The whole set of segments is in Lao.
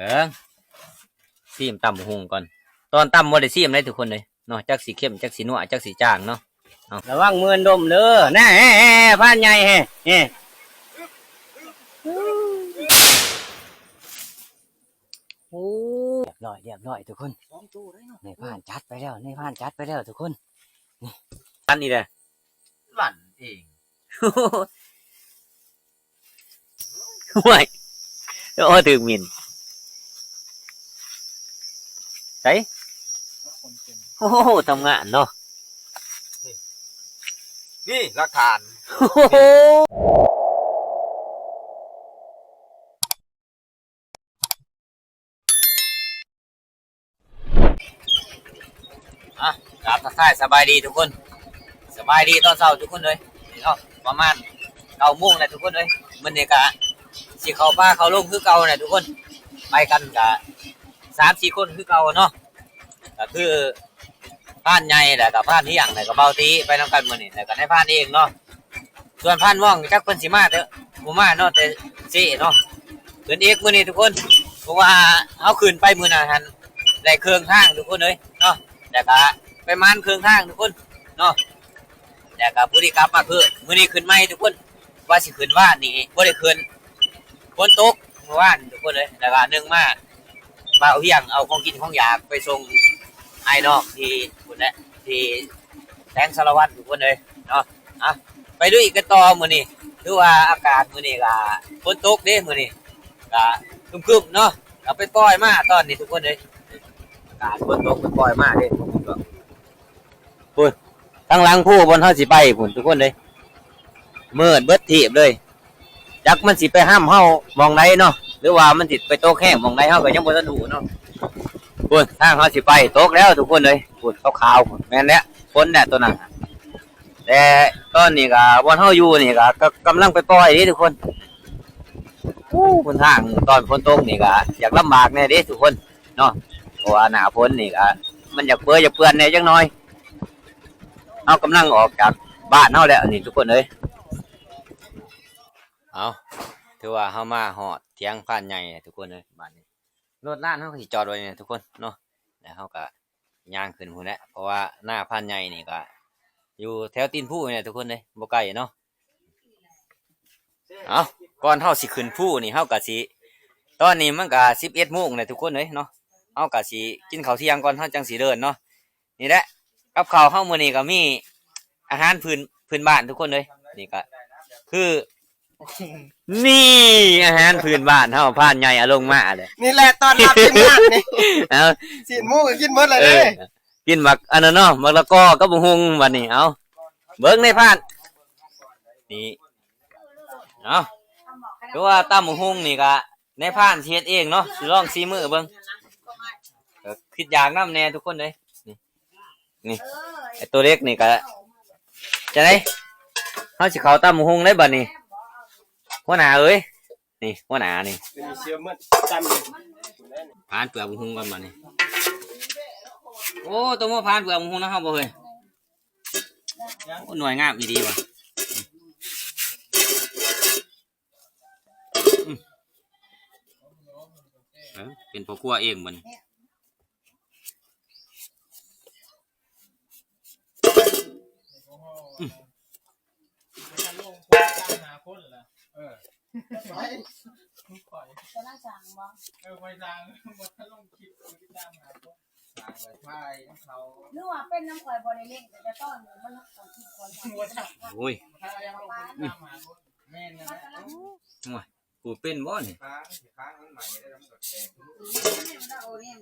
ເບິ່ງ ຊີມຕຳບັກຫຸ່ງກ່ອນ. ຕອນຕຳບໍ່ໄດ້ຊີມເດ້ທຸກຄົນເອີຍເນາະ, ຈັກຊິເຄັມ ຈັກຊິນົວ ຈັກຊິຈາງເນາະ. ເອົາ ລະວັງມືນດົມເດີ. ແນ່ ແນ່ ແນ່ ພານໃຫຍ່ແນ່ ແນ່. ໂອ້ ລຽບຮ້ອຍ ລຽບຮ້ອຍທຸກຄົນ. ສອງໂຕໄດ໋ເນາະ. ນາຍພານຈັດໄປແລ້ວ ນາຍພານຈັດໄປແລ້ວທຸກຄົນ. ນີ້ ອັນນີ້ແຫຼະ ລັນເອງ. ໂອ້ຍ ໂອ້ ຖືກໝິ່ນ. ໃສ? ໂອ້ ທຳງານເນາະ. ນີ້ຫຼັກຖານ. ໂອ້ໂຫ. ອ່ະ ກາບທັກທາຍສະບາຍດີທຸກຄົນ, ສະບາຍດີຕອນເຊົ້າທຸກຄົນເອີຍ. ນີ້ເນາະ ປະມານເກົ້າໂມງແລ້ວທຸກຄົນເອີຍ. ມື້ນີ້ກະຊິເຂົ້າປ່າເຂົ້າດົງຄືເກົ່າແຫຼະທຸກຄົນ, ໄປກັນກະສາມສີ່ຄົນຄືເກົ່າເນາະ. ກະຄືພານໃຫຍ່ ແລ້ວກະພານຮຽງ ແລ້ວກະບ່າວຕີ ໄປນຳກັນມື້ນີ້ ແລ້ວກະນາຍພານເອງເນາະ. ສ່ວນພານມ່ອງຈັກເພິ່ນຊິມາແຕ່ບໍ່ມາເນາະ, ແຕ່ເຊເນາະ. ຂຶ້ນອີກມື້ນີ້ທຸກຄົນ, ເພາະວ່າເຮົາຂຶ້ນໄປມື້ນັ້ນຫັ້ນໄດ້ເຄິ່ງທາງທຸກຄົນເອີຍເນາະ, ແລ້ວກະໄປໝານເຄິ່ງທາງທຸກຄົນເນາະ, ແລ້ວກະບໍ່ໄດ້ກັບມາຄືນ. ມື້ນີ້ຂຶ້ນໃໝ່ທຸກຄົນ, ວ່າຊິຂຶ້ນວານນີ້ບໍ່ໄດ້ຂຶ້ນ ຝົນຕົກມື້ວານທຸກຄົນເອີຍ. ແລ້ວກະໜຶ່ງມາ ບ່າວຮຽງເອົາຂອງກິນຂອງຢາກໄປສົ່ງອ້າຍນ້ອງທີ່ພຸ້ນແຫຼະ ທີ່ແຂວງສາລະວັນທຸກຄົນເອີຍເນາະ. ອ່ະ ໄປລຸຍກັນຕໍ່ມື້ນີ້. ຖືວ່າອາກາດມື້ນີ້ກະຝົນຕົກເດ້, ມື້ນີ້ກະຄຶ້ມໆເນາະ, ກະໄປປ່ອຍມາຕອນນີ້ທຸກຄົນເອີຍ. ອາກາດຝົນຕົກໄປປ່ອຍມາເດ້. ພຸ້ນ ທາງຫຼັງພູບ່ອນເຮົາຊິໄປພຸ້ນທຸກຄົນເອີຍ, ມືດເບິດທີບເລີຍ. ຈັກມັນຊິໄປຫ້ຳເຮົາໝ່ອງໃດເນາະ ຫຼືວ່າມັນຊິໄປຕົກແຮງໝ່ອງໃດ ເຮົາກໍຍັງບໍ່ທັນຮູ້ເນາະ. ພຸ້ນ ທາງເຮົາຊິໄປຕົກແລ້ວທຸກຄົນເອີຍ, ພຸ້ນຂາວໆ ພຸ້ນ ແມ່ນແຫຼະ ຝົນແຫຼະຕົວນັ້ນ. ແຕ່ຕອນນີ້ກໍບ່ອນເຮົາຢູ່ນີ້ກໍ ກໍກຳລັງໄປປ່ອຍເດ້ທຸກຄົນ. ໂອ້ ຫົນທາງຕອນຝົນຕົກນີ້ກໍຢາກລຳບາກແດ່ເດ້ທຸກຄົນເນາະ, ເພາະວ່າໜ້າຝົນນີ້ກໍມັນຢາກເປີຍຢາກເປື້ອນແດ່ຈັກໜ້ອຍ. ເຮົາກຳລັງອອກຈາກບ້ານເຮົາແລ້ວນີ້ທຸກຄົນເອີຍ. ເອົາ ຖືວ່າເຮົາມາຮອດຖຽງພານໃຫຍ່ແລ້ວທຸກຄົນເອີຍ. ບາດນີ້ລົດລານເຮົາກໍຊິຈອດໄວ້ນີ້ທຸກຄົນເນາະ, ແລ້ວເຮົາກໍຍ່າງຂຶ້ນພຸ້ນແຫຼະ ເພາະວ່າໜ້າພານໃຫຍ່ນີ້ກໍຢູ່ແຖວຕີນພູນີ້ແຫຼະທຸກຄົນເອີຍ, ບໍ່ໄກເນາະ. ເອົາ ກ່ອນເຮົາຊິຂຶ້ນພູນີ້ ເຮົາກໍຊິ ຕອນນີ້ມັນກໍສິບເອັດໂມງແລ້ວທຸກຄົນເອີຍເນາະ, ເຮົາກໍຊິກິນເຂົ້າທ່ຽງກ່ອນ ເຮົາຈັ່ງຊິເດີນເນາະ. ນີ້ແຫຼະ ກັບເຂົ້າເຮົາມື້ນີ້ກໍມີອາຫານພື້ນ ພື້ນບ້ານທຸກຄົນເອີຍ. ນີ້ກໍຄື ນີ້ອາຫານພື້ນບ້ານເຮົາ ພານໃຫຍ່ເອົາລົງມາເລີຍ. ນີ້ແຫຼະຕ້ອນຮັບທີມງານນີ້. ເອົາ ຊີ້ນໝູກໍກິນເບິດແລ້ວເດ້. ເອີ ກິນໝາກອັນນັ້ນເນາະ ໝາກລະກອກັບບັກຫຸ່ງບັດນີ້. ເອົາ ເບິ່ງນາຍພານ ນີ້ ເອົາ ຄືວ່າຕຳບັກຫຸ່ງນີ້ກະ ນາຍພານຊິເຮັດເອງເນາະ, ຊິລອງສີມືເບິ່ງ. ເອີ ຄິດຢາກນຳແດ່ທຸກຄົນເອີຍ. ນີ້ ນີ້ ໄອ້ໂຕເລັກນີ້ກະ ຈັ່ງໃດ ເຮົາຊິເຂົ້າຕຳບັກຫຸ່ງໄດ້ບັດນີ້ ຫົວໜ້າເອີຍ. ນີ້ ຫົວໜ້ານີ້ ຜານເປືອກບັກຫຸ່ງກ່ອນບັດນີ້. ໂອ້ ໂຕໂມຜານເປືອກບັກຫຸ່ງນຳເຮົາບໍ່ເຮີ້ຍ? ໂອ້ ໜ່ວຍງາມອີ່ຫຼີວ່າ. ອືມ ເອີ ເປັນພໍ່ຄົວເອງບັດນີ້. ອືມ ກຳລັງສ້າງບໍ່? ເອີ ຂ້ອຍສ້າງ ບໍ່ທັນລົງຄລິບ ຕິດຕາມຫາຄົນ ສ້າງໄວ້ຖ່າຍນຳເຂົາ ຫຼືວ່າເປັນນຳຂ້ອຍບໍ່ໄດ້ເຫຼັ້ນ ແຕ່ຕອນມັນຕ້ອງຄິດກ່ອນ. ໂອ້ຍ ແມ່ນແລ້ວ ໂອ້ຍ ກູເປັນບໍ່ນີ້? ເອົາ ນີ້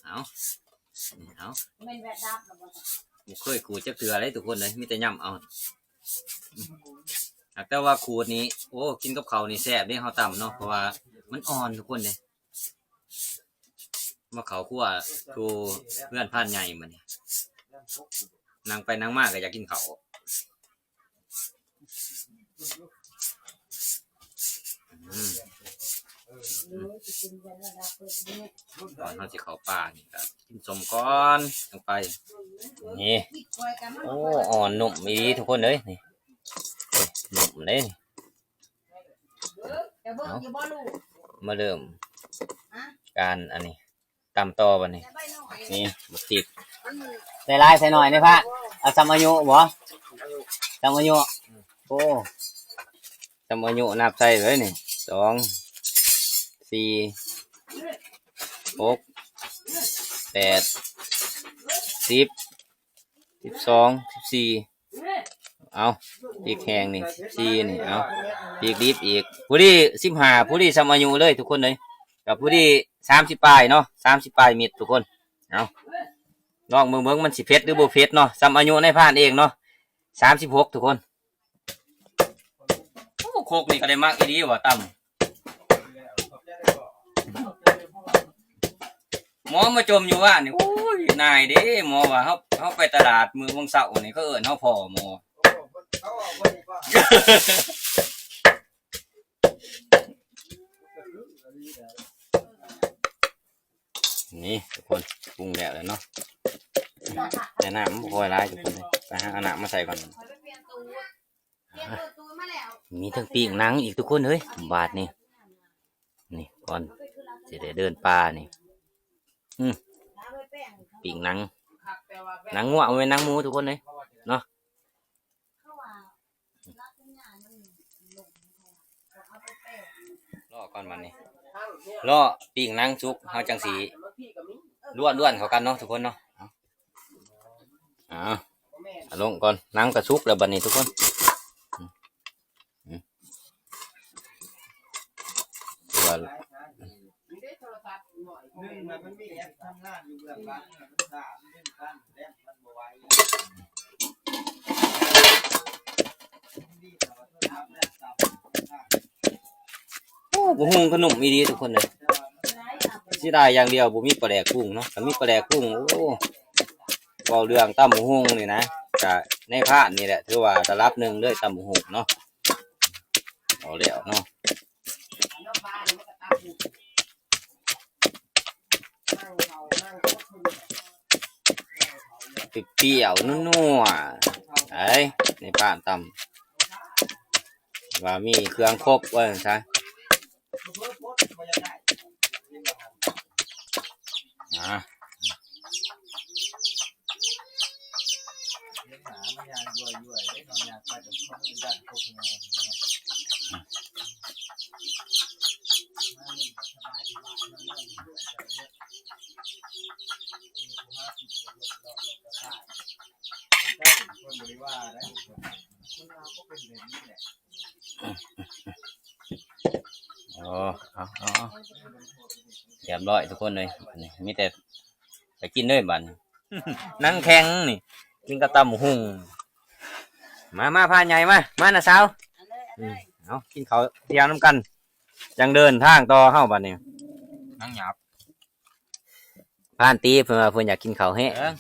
ເອົາ ບໍ່ເຄີຍຂູດຈັກເທື່ອເດ້ທຸກຄົນເອີຍ ມີແຕ່ຫຍ້ຳເອົາ. ຫາກແຕ່ວ່າຂູດນີ້ ໂອ້ ກິນກັບເຂົ້ານີ້ແຊບເດ້ ເຮົາຕຳເນາະ ເພາະວ່າມັນອ່ອນທຸກຄົນເດ້. ມາເຂົ້າຄົວຢູ່ເຮືອນພານໃຫຍ່ມື້ນີ້ ນັ່ງໄປນັ່ງມາກໍຢາກກິນເຂົ້າ. ອືມ ກ່ອນເຮົາຊິເຂົ້າປ່ານີ້ກໍກິນສົ້ມກ່ອນຈັ່ງໄປ. ນີ້ ໂອ້ ອ່ອນນຸ້ມອີ່ຫຼີທຸກຄົນເອີຍ. ນີ້ນຸ້ມເດ້. ເອົາ ມາເລີ່ມການອັນນີ້ ຕຳຕໍ່ບັດນີ້. ນີ້ບັກຕິກ ໃສ່ຫຼາຍໃສ່ໜ້ອຍນີ້ພະ. ເອົາສ່ຳອາຍຸບໍ? ສ່ຳອາຍຸ. ໂອ້ ສ່ຳອາຍຸ ນັບໃສ່ເລີຍນີ້ ສອງ ສີ່ ຫົກ ແປດ ສິບ ສິບສອງ ສິບສີ່. ເອົາ ພິກແຫ້ງນີ້ ສິບສີ່ ນີ້. ເອົາ ພິກດິບອີກ ພໍດີສິບຫ້າ ພໍດີສ່ຳອາຍຸເລີຍທຸກຄົນເອີຍ. ກໍພໍດີສາມສິບປາຍເນາະ ສາມສິບປາຍເມັດທຸກຄົນ. ເອົາ ລອງເບິ່ງໆ ມັນຊິເຜັດຫຼືບໍ່ເຜັດເນາະ. ສ່ຳອາຍຸນາຍພານເອງເນາະ ສາມສິບຫົກ ທຸກຄົນ. ໂອ້ ຄົກນີ້ກໍໄດ້ມັກອີ່ຫຼີວ່າຕຳ. ໝໍມາຈົ່ມຢູ່ວານນີ້ ໂອ້ຍ ນາຍເດ້. ໝໍວ່າເຮົາ ເຮົາໄປຕະຫຼາດມື້ວັນເສົານີ້ ເຂົາເອີ້ນເຮົາພໍ້ໝໍ. ນີ້ທຸກຄົນ ປຸງແລ້ວແລ້ວເນາະ ແຕ່ນ້ຳມັນບໍ່ຄ່ອຍຫຼາຍທຸກຄົນເອີຍ. ໄປຫາເອົານ້ຳມາໃສ່ກ່ອນ. ມີທັງປີ້ງໜັງອີກທຸກຄົນເອີຍ ບາດນີ້. ນີ້ກ່ອນຊິໄດ້ເດີນປ່ານີ້ ອື ປີ້ງໜັງ ໜັງງົວ ບໍ່ແມ່ນໜັງໝູທຸກຄົນເອີຍເນາະ. ລໍກ່ອນບັດນີ້ ລໍປີ້ງໜັງສຸກ ເຮົາຈັ່ງຊິລວນໆເຂົ້າກັນເນາະທຸກຄົນເນາະ. ເອົາ ເອົາ ເອົາລົງກ່ອນ ໜັງກະສຸກແລ້ວບັດນີ້ທຸກຄົນ. ອື ອື ວ່າ ໂອ້ ບັກຫຸ່ງກະໜຸ່ມອີ່ຫຼີທຸກຄົນເອີຍ. ເສຍດາຍຢ່າງດຽວບໍ່ມີປາແດກປຸງເນາະ ຄັນມີປາແດກປຸງ ໂອ້ ເວົ້າເລື່ອງຕຳບັກຫຸ່ງນີ້ນະ ກະນາຍພານນີ້ແຫຼະ ຖືວ່າລະດັບໜຶ່ງເລີຍ ຕຳບັກຫຸ່ງເນາະ. ເອົາແລ້ວເນາະ. ປຽວໆ ນົວໆ ໄອ້ ໃນປານຕຳ ວ່າມີເຄື່ອງຄົບວ່າຊັ້ນຊະ. ອ່າ ໂອ້ ເອົາ ເອົາ ເອົາ ຮຽບຮ້ອຍທຸກຄົນເລີຍ. ອັນນີ້ມີແຕ່ໄປກິນເລີຍບາດນີ້ ໜັງແຂງນີ້ ກິນກັບຕຳບັກຫຸ່ງ. ມາ ມາ ພານໃຫຍ່ມາ ມານະສາວ. ເອົາ ກິນເຂົ້າທ່ຽງນຳກັນ ຈັ່ງເດີນທາງຕໍ່ເຮົາບາດນີ້. ໜັງຫຍາບ. ພານຕີເພິ່ນວ່າເພິ່ນຢາກກິນເຂົ້າແຮງ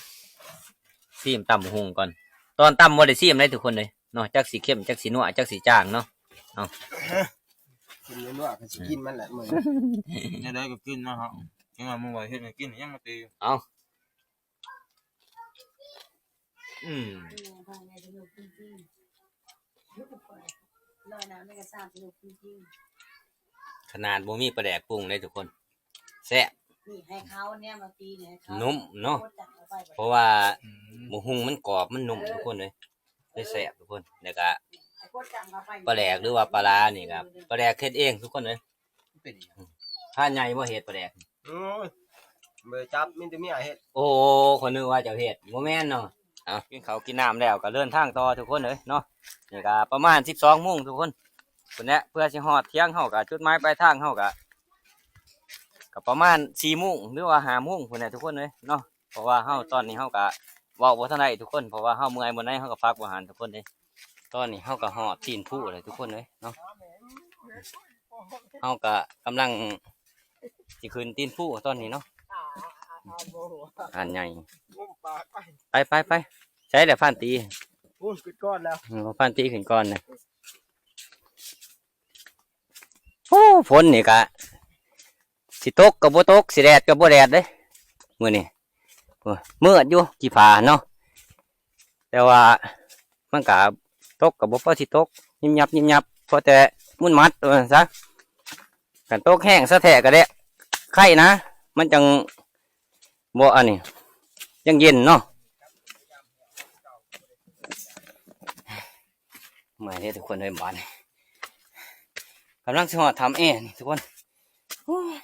ຊີມຕຳບັກຫຸ່ງກ່ອນ. ຕອນຕຳບໍ່ໄດ້ຊີມເດ້ທຸກຄົນເດ້ເນາະ ຈັກຊິເຄັມ ຈັກຊິນົວ ຈັກຊິຈາງເນາະ. ເອົາ ເຄັມນົວກໍຊິກິນມັນແຫຼະມື້ນີ້ ແນວໃດກໍກິນເນາະ. ເຮົາ ເຫັນວ່າໝູ່ວ່າເຮັດໃຫ້ກິນ ຍັງມາຕີ. ເອົາ ອືມ ຂະໜາດບໍ່ມີປາແດກປຸງເດ້ທຸກຄົນ ແຊບ ນຸ້ມເນາະ ເພາະວ່າ ອືມ ບັກຫຸ່ງມັນກອບ ມັນນຸ້ມທຸກຄົນເອີຍ ເລີຍແຊບທຸກຄົນ. ແລ້ວກະປາແດກ ຫຼືວ່າປາຫຼານີ້ກະປາແດກເຮັດເອງທຸກຄົນເອີຍ. ເປັນຫຍັງ ພານໃຫຍ່ບໍ່ເຮັດປາແດກ? ໂອ້ຍ ບໍ່ໄດ້ຈັບ ມີແຕ່ເມຍເຮັດ. ໂອ້ ຂ້ອຍນຶກວ່າເຈົ້າເຮັດ ບໍ່ແມ່ນເນາະ. ເອົາ ກິນເຂົ້າກິນນ້ຳແລ້ວກໍເດີນທາງຕໍ່ທຸກຄົນເອີຍເນາະ. ນີ້ກໍປະມານສິບສອງໂມງທຸກຄົນ ພຸ້ນແຫຼະ ເພື່ອຊິຮອດຖຽງເຮົາ ກໍຈຸດໝາຍປາຍທາງເຮົາກໍ ກໍປະມານສີ່ໂມງ ຫຼືວ່າຫ້າໂມງພຸ້ນແຫຼະທຸກຄົນເອີຍເນາະ. ເພາະວ່າເຮົາ ຕອນນີ້ເຮົາກໍເວົ້າບໍ່ທັນໄດ້ທຸກຄົນ ເພາະວ່າເຮົາເມື່ອຍບ່ອນໃດເຮົາກໍພັກບ່ອນຫັ້ນທຸກຄົນເດ້. ຕອນນີ້ເຮົາກໍຮອດຕີນພູແລ້ວທຸກຄົນເອີຍເນາະ. ເຮົາກໍກຳລັງຊິຂຶ້ນຕີນພູຕອນນີ້ເນາະ. ອັນໃຫຍ່ ໄປ ໄປ ໄປ ໃສແລ້ວພານຕີ? ໂອ້ຍ ຂຶ້ນກ່ອນແລ້ວ ເອີ ພານຕີຂຶ້ນກ່ອນນະ. ໂອ້ ຝົນນີ້ກະ ຊິຕົກກໍບໍ່ຕົກ ຊິແດດກໍບໍ່ແດດເດ້ມື້ນີ້. ໂອ້ຍ ມືດຢູ່ຂີ້ຟ້າເນາະ ແຕ່ວ່າມັນກະຕົກກໍບໍ່ພໍຊິຕົກ ຍິບຍັບຍິບຍັບ ພໍແຕ່ໝຸ່ນມັດວ່າຊັ້ນຊະ. ຄັນຕົກແຮງຊະແທ້ກໍແດະໄຄນະ ມັນຈັ່ງບໍ່ອັນນີ້ ຍັງເຢັນເນາະ. ເມື່ອຍເດ້ທຸກຄົນເອີຍ ບາດນີ້ກຳລັງຊິຮອດຖ້ຳແອນີ້ທຸກຄົນ. ໂອ້ຍ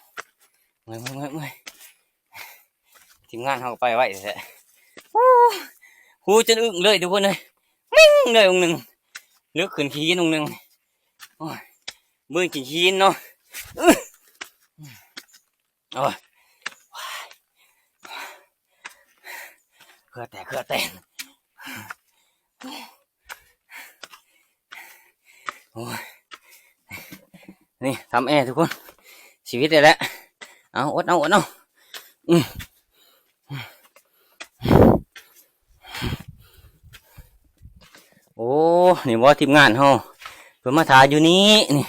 ເມື່ອຍ ເມື່ອຍ ເມື່ອຍ ເມື່ອຍ. ທີມງານເຮົາກໍໄປໄວແທ້. ໂອ້ ຮູ້ຈົນອຶ້ງເລີຍທຸກຄົນເອີຍ ມິ່ງເລີຍອົງໜຶ່ງ ເລິກຂຶ້ນຂີ້ຫີນອົງໜຶ່ງ. ໂອ້ຍ ບືນຂີ້ຫີນເນາະ. ໂອ້ຍ ເຫື່ອແຕກ ເຫື່ອແຕກ. ໂອ້ຍ ນີ້ຖ້ຳແອທຸກຄົນ ຊີວິດນີ້ແຫຼະ. ເອົາ ອົດເອົາ ອົດເອົາ. ອືມ ໂອ້ ນີ້ບໍ່ ທີມງານເຮົາ ເພິ່ນມາຖ້າຢູ່ນີ້ ນີ້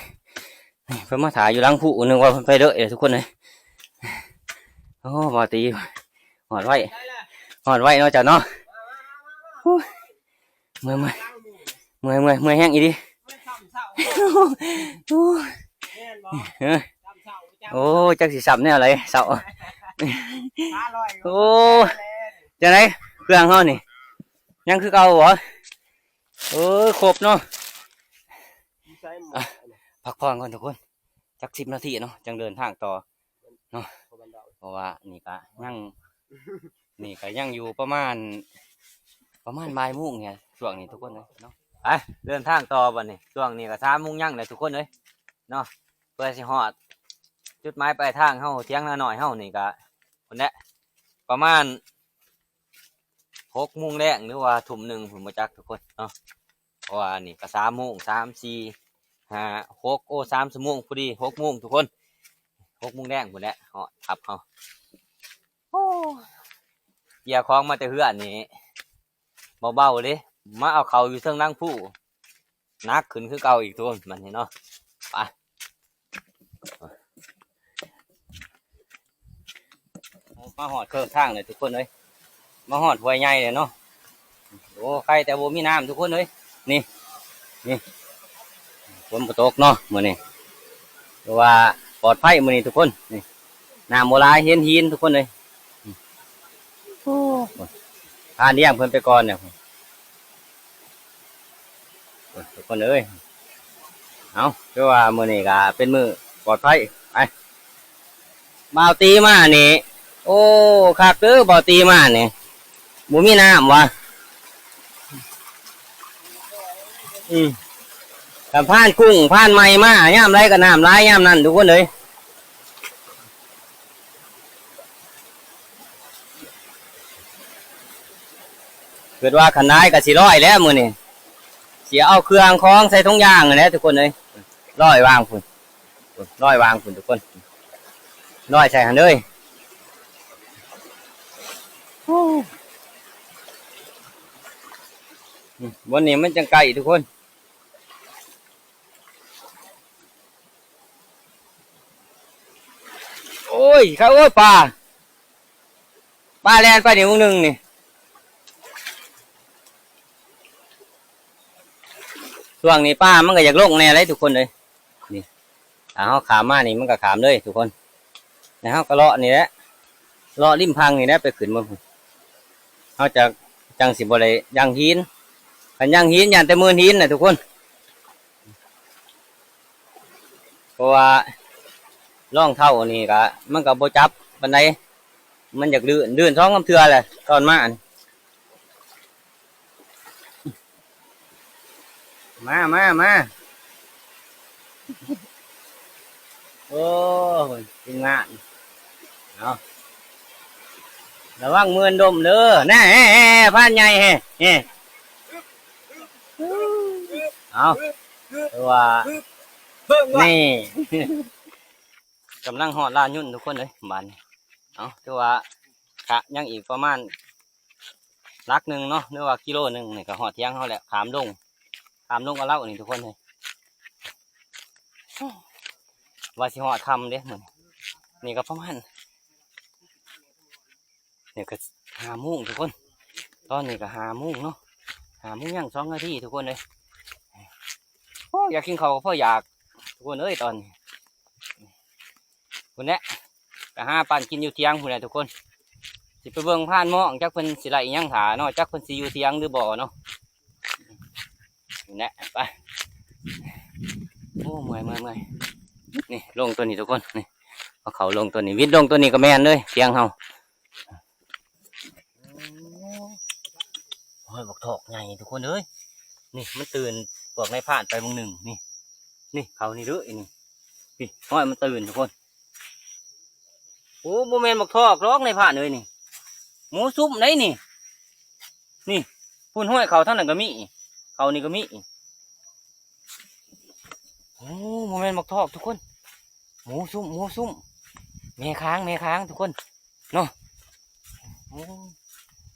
ນີ້ ເພິ່ນມາຖ້າຢູ່ຫຼັງພູ ນຶກວ່າເພິ່ນໄປເລີຍທຸກຄົນເອີຍ. ໂອ້ ບໍ່ຕີ ຮອດໄວ ຮອດໄວເນາະເຈົ້າເນາະ. ໂອ້ຍ ເມື່ອຍ ເມື່ອຍ ເມື່ອຍ ເມື່ອຍ ເມື່ອຍແຮງອີ່ຫຼີ. ໂອ້ຍ ໂອ້ ຈັກຊິຊ້ຳແນວໃດເຊົ້າ. ໂອ້ ຈັ່ງໃດ ເຄື່ອງເຮົານີ້ ຍັງຄືເກົ່າບໍ່? ເອີ ຄົບເນາະ. ອ່ະ ພັກຜ່ອນກ່ອນທຸກຄົນ ຈັກສິບນາທີເນາະ ຈັ່ງເດີນທາງຕໍ່ເນາະ. ເພາະວ່ານີ້ກະຍັງ ນີ້ກະຍັງຢູ່ປະມານ ປະມານບ່າຍໂມງນີ້ ຊ່ວງນີ້ທຸກຄົນເອີຍເນາະ. ໄປ ເດີນທາງຕໍ່ບັດນີ້ ຊ່ວງນີ້ກະສາມໂມງຍັງແລ້ວທຸກຄົນເອີຍເນາະ. ເພື່ອຊິຮອດຈຸດໝາຍປາຍທາງເຮົາ ຖຽງນານ້ອຍເຮົານີ້ກະ ພຸ້ນແຫຼະ ປະມານຫົກໂມງແລງ ຫຼືວ່າທຸ່ມໜຶ່ງພຸ້ນ ບໍ່ຈັກທຸກຄົນເນາະ. ເພາະວ່ານີ້ກໍສາມໂມງ ສາມ ສີ່ ຫ້າ ຫົກ ໂອ້ ສາມຊົ່ວໂມງພໍດີ ຫົກໂມງທຸກຄົນ ຫົກໂມງແລງພຸ້ນແຫຼະ ຮອດຖ້ຳເຮົາ. ໂອ້ ເກຍຂອງມາແຕ່ເຮືອນນີ້ບໍ່ເບົາເດ້ ມາເອົາເຂົ້າຢູ່ເທິງຫຼັງພູ ໜັກຂຶ້ນຄືເກົ່າອີກທຸກຄົນ ບັດນີ້ເນາະ. ໄປ ມາຮອດເຄິ່ງທາງເລີຍທຸກຄົນເອີຍ ມາຮອດຫ້ວຍໃຫຍ່ເລີຍເນາະ. ໂອ້ ໄຄແຕ່ບໍ່ມີນ້ຳທຸກຄົນເອີຍ ນີ້ ນີ້ ຝົນບໍ່ຕົກເນາະມື້ນີ້ ຖືວ່າປອດໄພມື້ນີ້ທຸກຄົນ. ນີ້ ນ້ຳບໍ່ຫຼາຍ ເຫັນຫີນທຸກຄົນເອີຍ. ໂອ້ ພາລ້ຽງເພິ່ນໄປກ່ອນແລ້ວ ທຸກຄົນເອີຍ. ເອົາ ຄືວ່າມື້ນີ້ກໍເປັນມື້ປອດໄພ ໄປ ບ່າວຕີມານີ້ ໂອ້ ຄັກເດີ ບ່າວຕີມານີ້ ບໍ່ມີນ້ຳຫວາ. ອືມ ຄັນພານກຸ້ງພານໃໝ່ມາ ຍາມໃດກໍນ້ຳຫຼາຍຍາມນັ້ນທຸກຄົນເອີຍ. ຄິດວ່າຄັນໄດ້ກໍຊິລອຍແລ້ວມື້ນີ້ ຊິເອົາເຄື່ອງຂອງໃສ່ຖົງຢາງນັ້ນແຫຼະທຸກຄົນເອີຍ ລອຍວາງພຸ້ນ ລອຍວາງພຸ້ນທຸກຄົນ ລອຍໃສ່ຫັ້ນເລີຍ. ໂອ້ ອືມ ບ່ອນນີ້ມັນຈັ່ງໃກ້ທຸກຄົນ. ໂອ້ຍ ຂ້າ ໂອ້ຍ ປາ ປາແລ່ນໄປນີ້ມື້ໜຶ່ງນີ້ ຊ່ວງນີ້ປາມັນກໍຢາກລົງແດ່ເດ້ທຸກຄົນເອີຍ. ນີ້ ຖ້າເຮົາຂ້າມມານີ້ມັນກໍຂ້າມເລີຍທຸກຄົນ ແລ້ວເຮົາກໍເລາະນີ້ແຫຼະ ເລາະລິມຝັ່ງນີ້ແຫຼະ ໄປຂຶ້ນເບິ່ງ ເຮົາຈະ ຈັ່ງຊິບໍ່ໄດ້ຍ່າງຫີນ ຄັນຍ່າງຫີນຢ້ານແຕ່ມື່ນຫີນນະທຸກຄົນ. ເພາະວ່າລອງເທົ້ານີ້ກະ ມັນກະບໍ່ຈັບປານໃດ ມັນຢາກລື່ນ ລື່ນສອງສາມເທື່ອແຫຼະຕອນມານີ້. ມາ ມາ ມາ ໂອ້ຍ ທີມງານ ເອົາ ລະວັງມືນດົມເດີ ແນ່ ແນ່ ແນ່ ພານໃຫຍ່ ແນ່ ແນ່ ເອົາ ຄືວ່າ ນີ້ ກຳລັງຮອດລານຍົນທຸກຄົນເອີຍ ບາດນີ້ ເອົາ ຖືວ່າກະຍັງອີກປະມານຫຼັກໜຶ່ງເນາະ ຫຼືວ່າກິໂລໜຶ່ງນີ້ກະຮອດຖຽງເຮົາແລ້ວ ຂ້າມດົງ ຂ້າມດົງກະເລົານີ້ທຸກຄົນເອີຍ. ວ່າຊິຮອດຖ້ຳເດ້ມື້ນີ້ ນີ້ກໍປະມານ ນີ້ກໍຫ້າໂມງທຸກຄົນ ຕອນນີ້ກໍຫ້າໂມງເນາະ ຫ້າໂມງຍັງສອງນາທີທຸກຄົນເອີຍ. ໂອ້ ຢາກກິນເຂົ້າກໍພໍຢາກທຸກຄົນເອີຍ ຕອນນີ້ ພຸ້ນແຫຼະ ໄປຫາປັ້ນກິນຢູ່ຖຽງພຸ້ນແຫຼະທຸກຄົນ. ຊິໄປເບິ່ງພານມອງ ຈັກເພິ່ນຊິໄລ່ອີ່ຫຍັງຖ້າເນາະ ຈັກເພິ່ນຊິຢູ່ຖຽງຫຼືບໍ່ເນາະ. ນີ້ແຫຼະ ໄປ. ໂອ້ ເມື່ອຍ ເມື່ອຍ ເມື່ອຍ. ນີ້ລົງຕົວນີ້ທຸກຄົນ ນີ້ ເອົາເຂົ້າລົງຕົວນີ້ ວິດລົງຕົວນີ້ກໍແມ່ນເລີຍ ຖຽງເຮົາ. ໂອ້ຍ ບັກທອກໃຫຍ່ທຸກຄົນເອີຍ ນີ້ມັນຕື່ນພວກນາຍພານໄປມື້ໜຶ່ງ ນີ້ ນີ້ເຂົ້ານີ້ເດີ ນີ້ ນີ້ ຫ້ອຍມັນຕື່ນທຸກຄົນ. ໂອ້ ບໍ່ແມ່ນບັກທອກດອກນາຍພານເອີຍ ນີ້ໝູຊຸມໃດນີ້ ນີ້ ພຸ້ນ ຫ້ອຍເຂົ້າທາງນັ້ນກໍມີ ເຂົ້ານີ້ກໍມີ. ໂອ້ ບໍ່ແມ່ນບັກທອກທຸກຄົນ ໝູຊຸມ ໝູຊຸມ ແມ່ຄ້າງ ແມ່ຄ້າງທຸກຄົນເນາະ. ໂອ້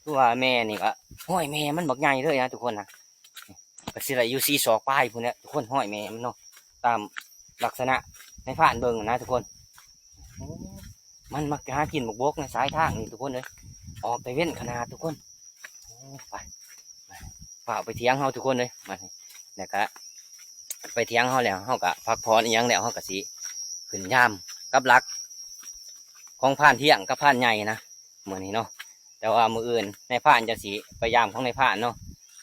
ຄືວ່າແມ່ນີ້ກໍ ຫ້ອຍແມ່ມັນບັກໃຫຍ່ເລີຍນະທຸກຄົນນະ ກໍຊິໄດ້ຢູ່ສີ່ສອກປາຍພຸ້ນແຫຼະທຸກຄົນ ຫ້ອຍແມ່ມັນເນາະ ຕາມລັກສະນະນາຍພານເບິ່ງນະທຸກຄົນ. ໂອ້ ມັນມັກຫາກິນບັກບົກໃນສາຍທາງນີ້ທຸກຄົນເອີຍ ອອກແຕ່ເວັນຂະໜາດທຸກຄົນ. ໂອ້ ໄປ ໄປ ຟ້າວໄປຖຽງເຮົາທຸກຄົນເອີຍ ມານີ້ ແລ້ວກະໄປຖຽງເຮົາແລ້ວ ເຮົາກະພັກຜ່ອນອີ່ຫຍັງແລ້ວ ເຮົາກະຊິຂຶ້ນຍາມກັບຫຼັກຂອງພານທ່ຽງກັບພານໃຫຍ່ນະ ມື້ນີ້ເນາະ. ແຕ່ວ່າມື້ອື່ນນາຍພານຈະຊິໄປຍາມຂອງນາຍພານເນາະ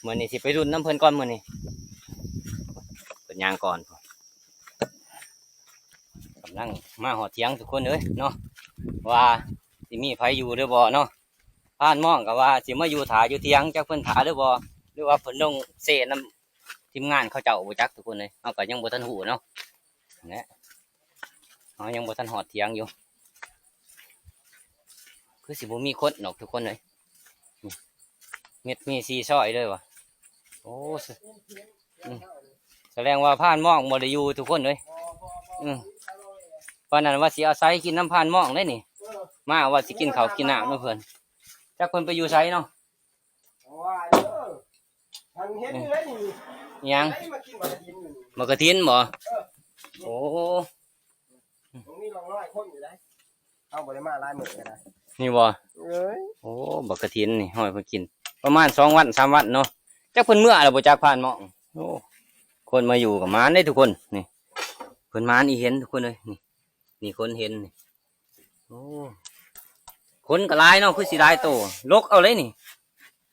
ມື້ນີ້ຊິໄປລຸ້ນນຳເພິ່ນກ່ອນ ມື້ນີ້ເພິ່ນຍ່າງກ່ອນ ກຳລັງມາຮອດຖຽງທຸກຄົນເອີຍເນາະ ວ່າຊິມີໃຜຢູ່ຫຼືບໍ່ເນາະ. ພານມອງກໍວ່າຊິມາຢູ່ຖ້າຢູ່ຖຽງ ຈັກເພິ່ນຖ້າຫຼືບໍ່ ຫຼືວ່າເພິ່ນລົງເຊນຳທີມງານເຂົາເຈົ້າບໍ່ຈັກທຸກຄົນເອີຍ ເຮົາກໍຍັງບໍ່ທັນຮູ້ເນາະ ຫັ້ນແຫຼະ ເຮົາຍັງບໍ່ທັນຮອດຖຽງຢູ່ ຄືຊິບໍ່ມີຄົນດອກທຸກຄົນເອີຍ ມີ ມີສີ່ຊອຍເລີຍວ່າ ໂອ້ ສະ ອືມ ສະແດງວ່າພານມອງບໍ່ໄດ້ຢູ່ທຸກຄົນເອີຍ ອືມ ປານນັ້ນວ່າຊິອາໄສກິນນຳພານມອງເດ້ນີ້ ມາວ່າຊິກິນເຂົ້າກິນນ້ຳນຳເພິ່ນ ຈັກເພິ່ນໄປຢູ່ໃສເນາະ. ວ່າເດີ ທັງເຫັນຢູ່ເດ້ນີ້ ອີ່ຫຍັງ ໄປມາກິນໝາກກະທິນຢູ່ນີ້ ໝາກກະທິນບໍ່? ເອີ ໂອ້ ມັນມີຮ່ອງຮອຍຄົນຢູ່ໃດ ເຮົາບໍ່ໄດ້ມາຫຼາຍມື້ແລ້ວນະ ນີ້ບໍ່? ເອີຍ ໂອ້ ໝາກກະທິນນີ້ຮອຍເພິ່ນກິນປະມານສອງວັນສາມວັນເນາະ ຈັກເພິ່ນເມືອແລ້ວບໍ່ຈັກພານມອງ. ໂອ້ ຄົນມາຢູ່ກໍໝານເດ້ທຸກຄົນ ນີ້ ເພິ່ນໝານອີ່ເຫັນທຸກຄົນເອີຍ ນີ້ ນີ້ຄົນເຫັນນີ້ ໂອ້ ຄົນກໍຫຼາຍເນາະ ຄືຊິຫຼາຍໂຕ ຫຼົກເອົາເລີຍນີ້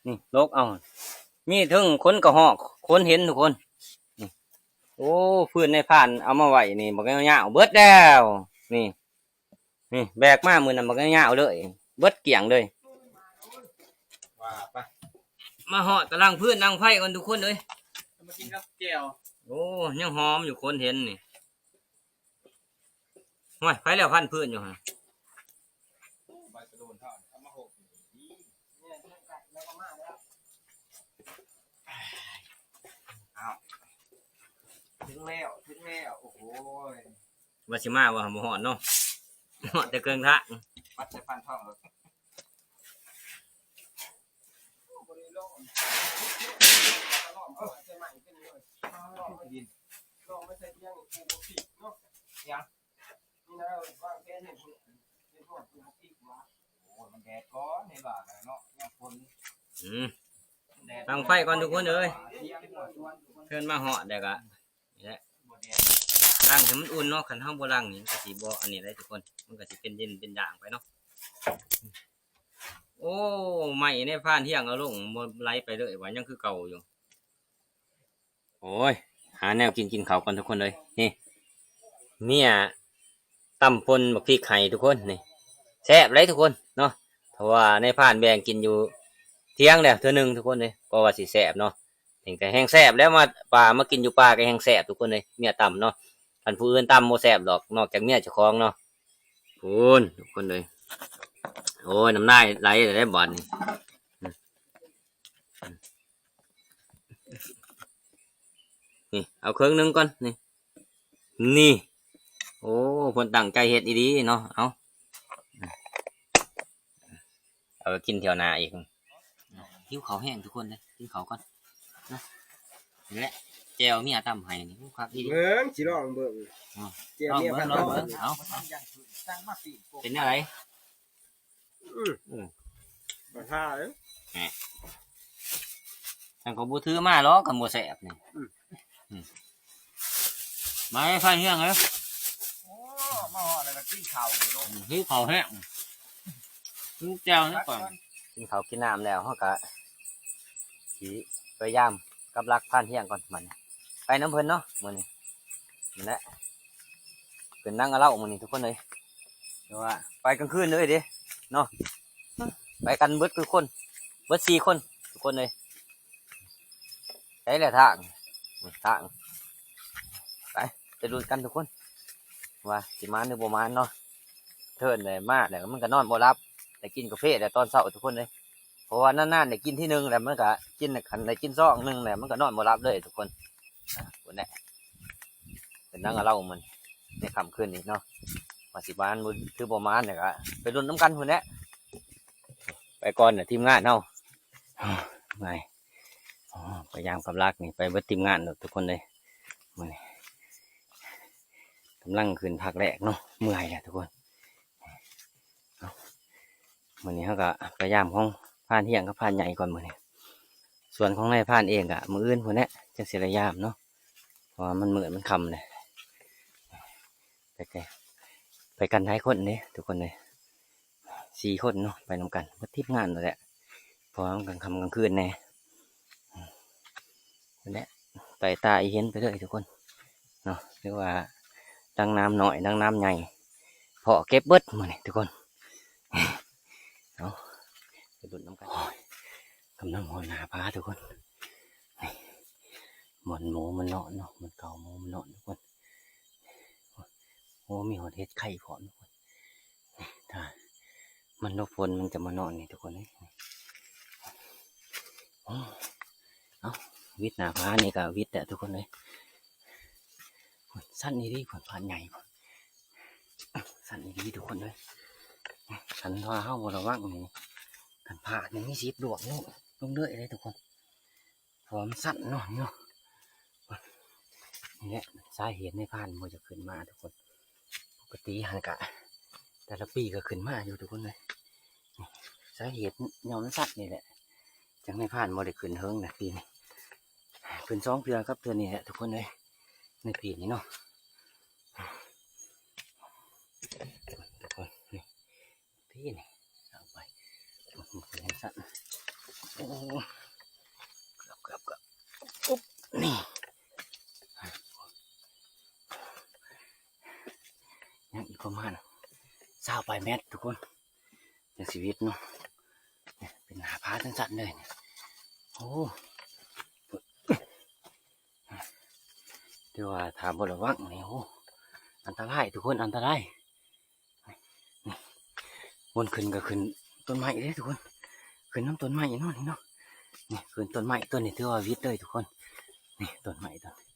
ນີ້ຫຼົກເອົາ ມີເຖິງຄົນກະຮອກ ຄົນເຫັນທຸກຄົນ ນີ້ ໂອ້ ຟືນນາຍພານເອົາມາໄວ້ນີ້ ບັກຍາວໆ ເບິດແລ້ວ ນີ້ ນີ້ແບກມາມື້ນັ້ນບັກຍາວໆ ເລີຍ ເບິດກ້ຽງເລີຍ ວ່າໄປ ມາຮອດກະລັງຟືນດັງໄຟກ່ອນທຸກຄົນເອີຍ ມາກິນກັບແຈ່ວ ໂອ້ ຍັງຫອມຢູ່ ຄົນເຫັນນີ້. ໂອ້ຍ ໄປແລ້ວພັນພື້ນຢູ່ຫັ້ນ ໃບກະໂດນເຮົາເອົາມາຫົກນີ້ ອ້າວ ເຖິງແລ້ວ ເຖິງແລ້ວ ໂອ້ໂຫຍ ວ່າຊິມາວ່າບໍ່ຮອດເນາະ ຮອດແຕ່ເຄິ່ງທາງ ປັດໃສ່ພັນທ້ອງໂລດ. ອືມ ຕັ້ງໄຟກ່ອນທຸກຄົນເອີຍ ເຊີນມາຮອດແລ້ວກະ ນີ້ແຫຼະ ລ້າງໃຫ້ມັນອຸ່ນເນາະ ຄັນເຮົາບໍ່ລ້າງນີ້ມັນກະຊິບໍ່ອັນນີ້ໄດ໋ທຸກຄົນ ມັນກະຊິເປັນເຢັນເປັນຢ່າງໄປເນາະ. ໂອ້ ໄມ້ໃນພານທຽງເອົາລົງບໍ່ໄຫຼໄປເລີຍວ່າ ຍັງຄືເກົ່າຢູ່. ໂອ້ຍ ຫາແນວກິນ ກິນເຂົ້າກ່ອນທຸກຄົນເອີຍ. ນີ້ ເມຍຕຳປົ່ນບັກພິກໃຫ້ທຸກຄົນ ນີ້ ແຊບເລີຍທຸກຄົນເນາະ ເພາະວ່ານາຍພານແບ່ງກິນຢູ່ທຽງແລ້ວເທື່ອໜຶ່ງທຸກຄົນເອີຍ ກໍວ່າຊິແຊບເນາະ. ນີ້ກໍແຮງແຊບແລ້ວ ມາປ່າມາກິນຢູ່ປ່າກໍແຮງແຊບທຸກຄົນເອີຍ ເມຍຕຳເນາະ. ຄັນຜູ້ອື່ນຕຳບໍ່ແຊບດອກ ນອກຈາກເມຍເຈົ້າຂອງເນາະ. ພຸ້ນ ທຸກຄົນເອີຍ ໂອ້ຍ ນ້ຳລາຍໄຫຼແລ້ວບາດນີ້. ນີ້ ເອົາເຄິ່ງໜຶ່ງກ່ອນ ນີ້ ນີ້ ໂອ້ ເພິ່ນຕັ້ງໃຈເຮັດອີ່ຫຼີເນາະ. ເອົາ ເອົາໄປກິນທ່ຽວໜ້າອີກ. ຫິວເຂົ້າແຮງທຸກຄົນເອີຍ ກິນເຂົ້າກ່ອນນະ. ນີ້ແຫຼະ ແຈ່ວເມຍຕຳໃຫ້ນີ້ ໂອ້ ຄັກອີ່ຫຼີ. ເບິ່ງ ຊິລອງເບິ່ງ ເອົາ ແຈ່ວເມຍ ລອງເບິ່ງ ລອງເບິ່ງ ເອົາ ເປັນແນວໃດ? ອືມ ເອີ ປາທາເອີຍ ແໝ່ ຈັ່ງກໍບໍ່ຖືມາຫຼອກ ຄັນບໍ່ແຊບນີ້. ອືມ ອືມ ມາໃຫ້ພານຮຽງເອີຍ. ໂອ້ ມາຮອດແລ້ວກໍກິນເຂົ້າເນາະ ອືມ ຫິວເຂົ້າແຮງ ກິນແຈ່ວນີ້ກ່ອນ. ກິນເຂົ້າກິນນ້ຳແລ້ວ ເຮົາກໍຊິພະຍາຍາມປັກຫຼັກພານຮຽງກ່ອນ ບັດນີ້ ໄປນຳເພິ່ນເນາະມື້ນີ້. ນັ້ນແຫຼະ ເປັນນາງອາເລົາມື້ນີ້ທຸກຄົນເອີຍ ແຕ່ວ່າໄປກາງຄືນເລີຍເດ້ເນາະ ໄປກັນເບິດທຸກຄົນ ເບິດສີ່ຄົນທຸກຄົນເອີຍ. ໃສແຫຼະທາງ ທາງ ໄປ ໄປລຸ້ນກັນທຸກຄົນ ວ່າຊິມານຫຼືບໍ່ມານເນາະ. ເທີນໄດ້ມາແລ້ວມັນກໍນອນບໍ່ຫຼັບ ໄດ້ກິນກາເຟແລ້ວຕອນເຊົ້າທຸກຄົນເອີຍ. ເພາະວ່ານານໆໄດ້ກິນທີໜຶ່ງແລ້ວ ມັນກະກິນ ຄັນໄດ້ກິນຊອງໜຶ່ງແລ້ວ ມັນກະນອນບໍ່ຫຼັບເລີຍທຸກຄົນ. ພຸ້ນແຫຼະ ເປັນນາງອາເລົາມື້ນີ້ ໃນຄ່ຳຄືນນີ້ເນາະ ວ່າຊິມານບໍ່ ຫຼືບໍ່ມານນີ້ກະໄປລຸ້ນນຳກັນພຸ້ນແຫຼະ. ໄປກ່ອນເດີທີມງານເຮົາ ເມື່ອຍ ພະຍາຍາມປັກຫຼັກນີ້ ໄປເບິດທີມງານໂລດທຸກຄົນເອີຍ. ມື້ນີ້ກຳລັງຂຶ້ນພາກແລກເນາະ ເມື່ອຍແລ້ວທຸກຄົນ. ເອົາ ມື້ນີ້ເຮົາກໍໄປຢາມຂອງພານຮຽງກັບພານໃຫຍ່ກ່ອນມື້ນີ້. ສ່ວນຂອງນາຍພານເອງກໍມື້ອື່ນພຸ້ນແຫຼະ ຈັ່ງຊິໄດ້ຢາມເນາະ ເພາະວ່າມັນມືດມັນຄ່ຳແລ້ວ. ໄປ ໄປກັນຫຼາຍຄົນເດ້ທຸກຄົນເອີຍ ສີ່ຄົນເນາະ ໄປນຳກັນເບິດທີມງານນັ້ນແຫຼະ ເພາະວ່າມັນກາງຄ່ຳກາງຄືນແດ່. ນັ້ນແຫຼະ ໄຕ່ຕາອີເຫັນໄປເລີຍທຸກຄົນເນາະ ຫຼືວ່າດັ່ງນ້ຳນ້ອຍດັ່ງນ້ຳໃຫຍ່ ພໍ້ເກັບເບິດມື້ນີ້ທຸກຄົນ. ເອົາ ໄປລຸ້ນນຳກັນ ໂອ້ຍ ກຳລັງຮອດໜ້າຜາທຸກຄົນ. ນີ້ ບ່ອນໝູມັນນອນເນາະ ບ່ອນເກົາໝູມັນນອນທຸກຄົນ. ໂອ້ ມີຮອດເຫັດໄຂ່ພ້ອມທຸກຄົນ. ນີ້ ຖ້າມັນຫຼົບຝົນມັນຈະມານອນນີ້ທຸກຄົນເອີຍ. ໂອ້ ເອົ້າ ວິດໜ້າຜານີ້ກໍວິດແຫຼະທຸກຄົນເອີຍ. ໂອ້ຍ ຊັນອີ່ຫຼີ ຜາໃຫຍ່ ຊັນອີ່ຫຼີທຸກຄົນເອີຍ. ຄັນວ່າເຮົາບໍ່ລະວັງນີ້ ຄັນພາດນີ້ມີສິດລ່ວງລົງ ລົງເລີຍເດ້ທຸກຄົນ ເພາະວ່າມັນຊັນເນາະ ເນາະ. ນີ້ແຫຼະສາເຫດນາຍພານບໍ່ຢາກຂຶ້ນມາທຸກຄົນ. ປົກກະຕິຫັ້ນກະແຕ່ລະປີກໍຂຶ້ນມາຢູ່ທຸກຄົນເອີຍ. ສາເຫດຍ້ອນມັນຊັນນີ້ແຫຼະ ຈັ່ງນາຍພານບໍ່ໄດ້ຂຶ້ນເຖິງນະປີນີ້. ຂຶ້ນສອງເທື່ອກັບເທື່ອນີ້ແຫຼະທຸກຄົນເອີຍ ໃນປີນີ້ເນາະ. ທຸກຄົນ ນີ້ ພີ້ນີ້ ເອົາໄປ ມັນເປັນຈັ່ງຊັ້ນ. ໂອ້ ເກືອບ ເກືອບ ເກືອບ ອຸບ ນີ້ ຍັງອີກປະມານຊາວປາຍແມັດທຸກຄົນ ໃນຊີວິດເນາະ. ເປັນໜ້າຜາຈັ່ງຊັ້ນເລີຍ. ໂອ້ ແຕ່ວ່າຖ້າບໍ່ລະວັງນີ້ ໂອ້ ອັນຕະລາຍທຸກຄົນ ອັນຕະລາຍ. ນີ້ ບ່ອນຂຶ້ນກໍຂຶ້ນຕົ້ນໄມ້ເດ້ທຸກຄົນ ຂຶ້ນນຳຕົ້ນໄມ້ເນາະນີ້ເນາະ. ນີ້ຂຶ້ນຕົ້ນໄມ້ ຕົ້ນນີ້ຖືວ່າວິດເລີຍທຸກຄົນ. ນີ້ຕົ້ນໄມ້ຕົ້ນນີ້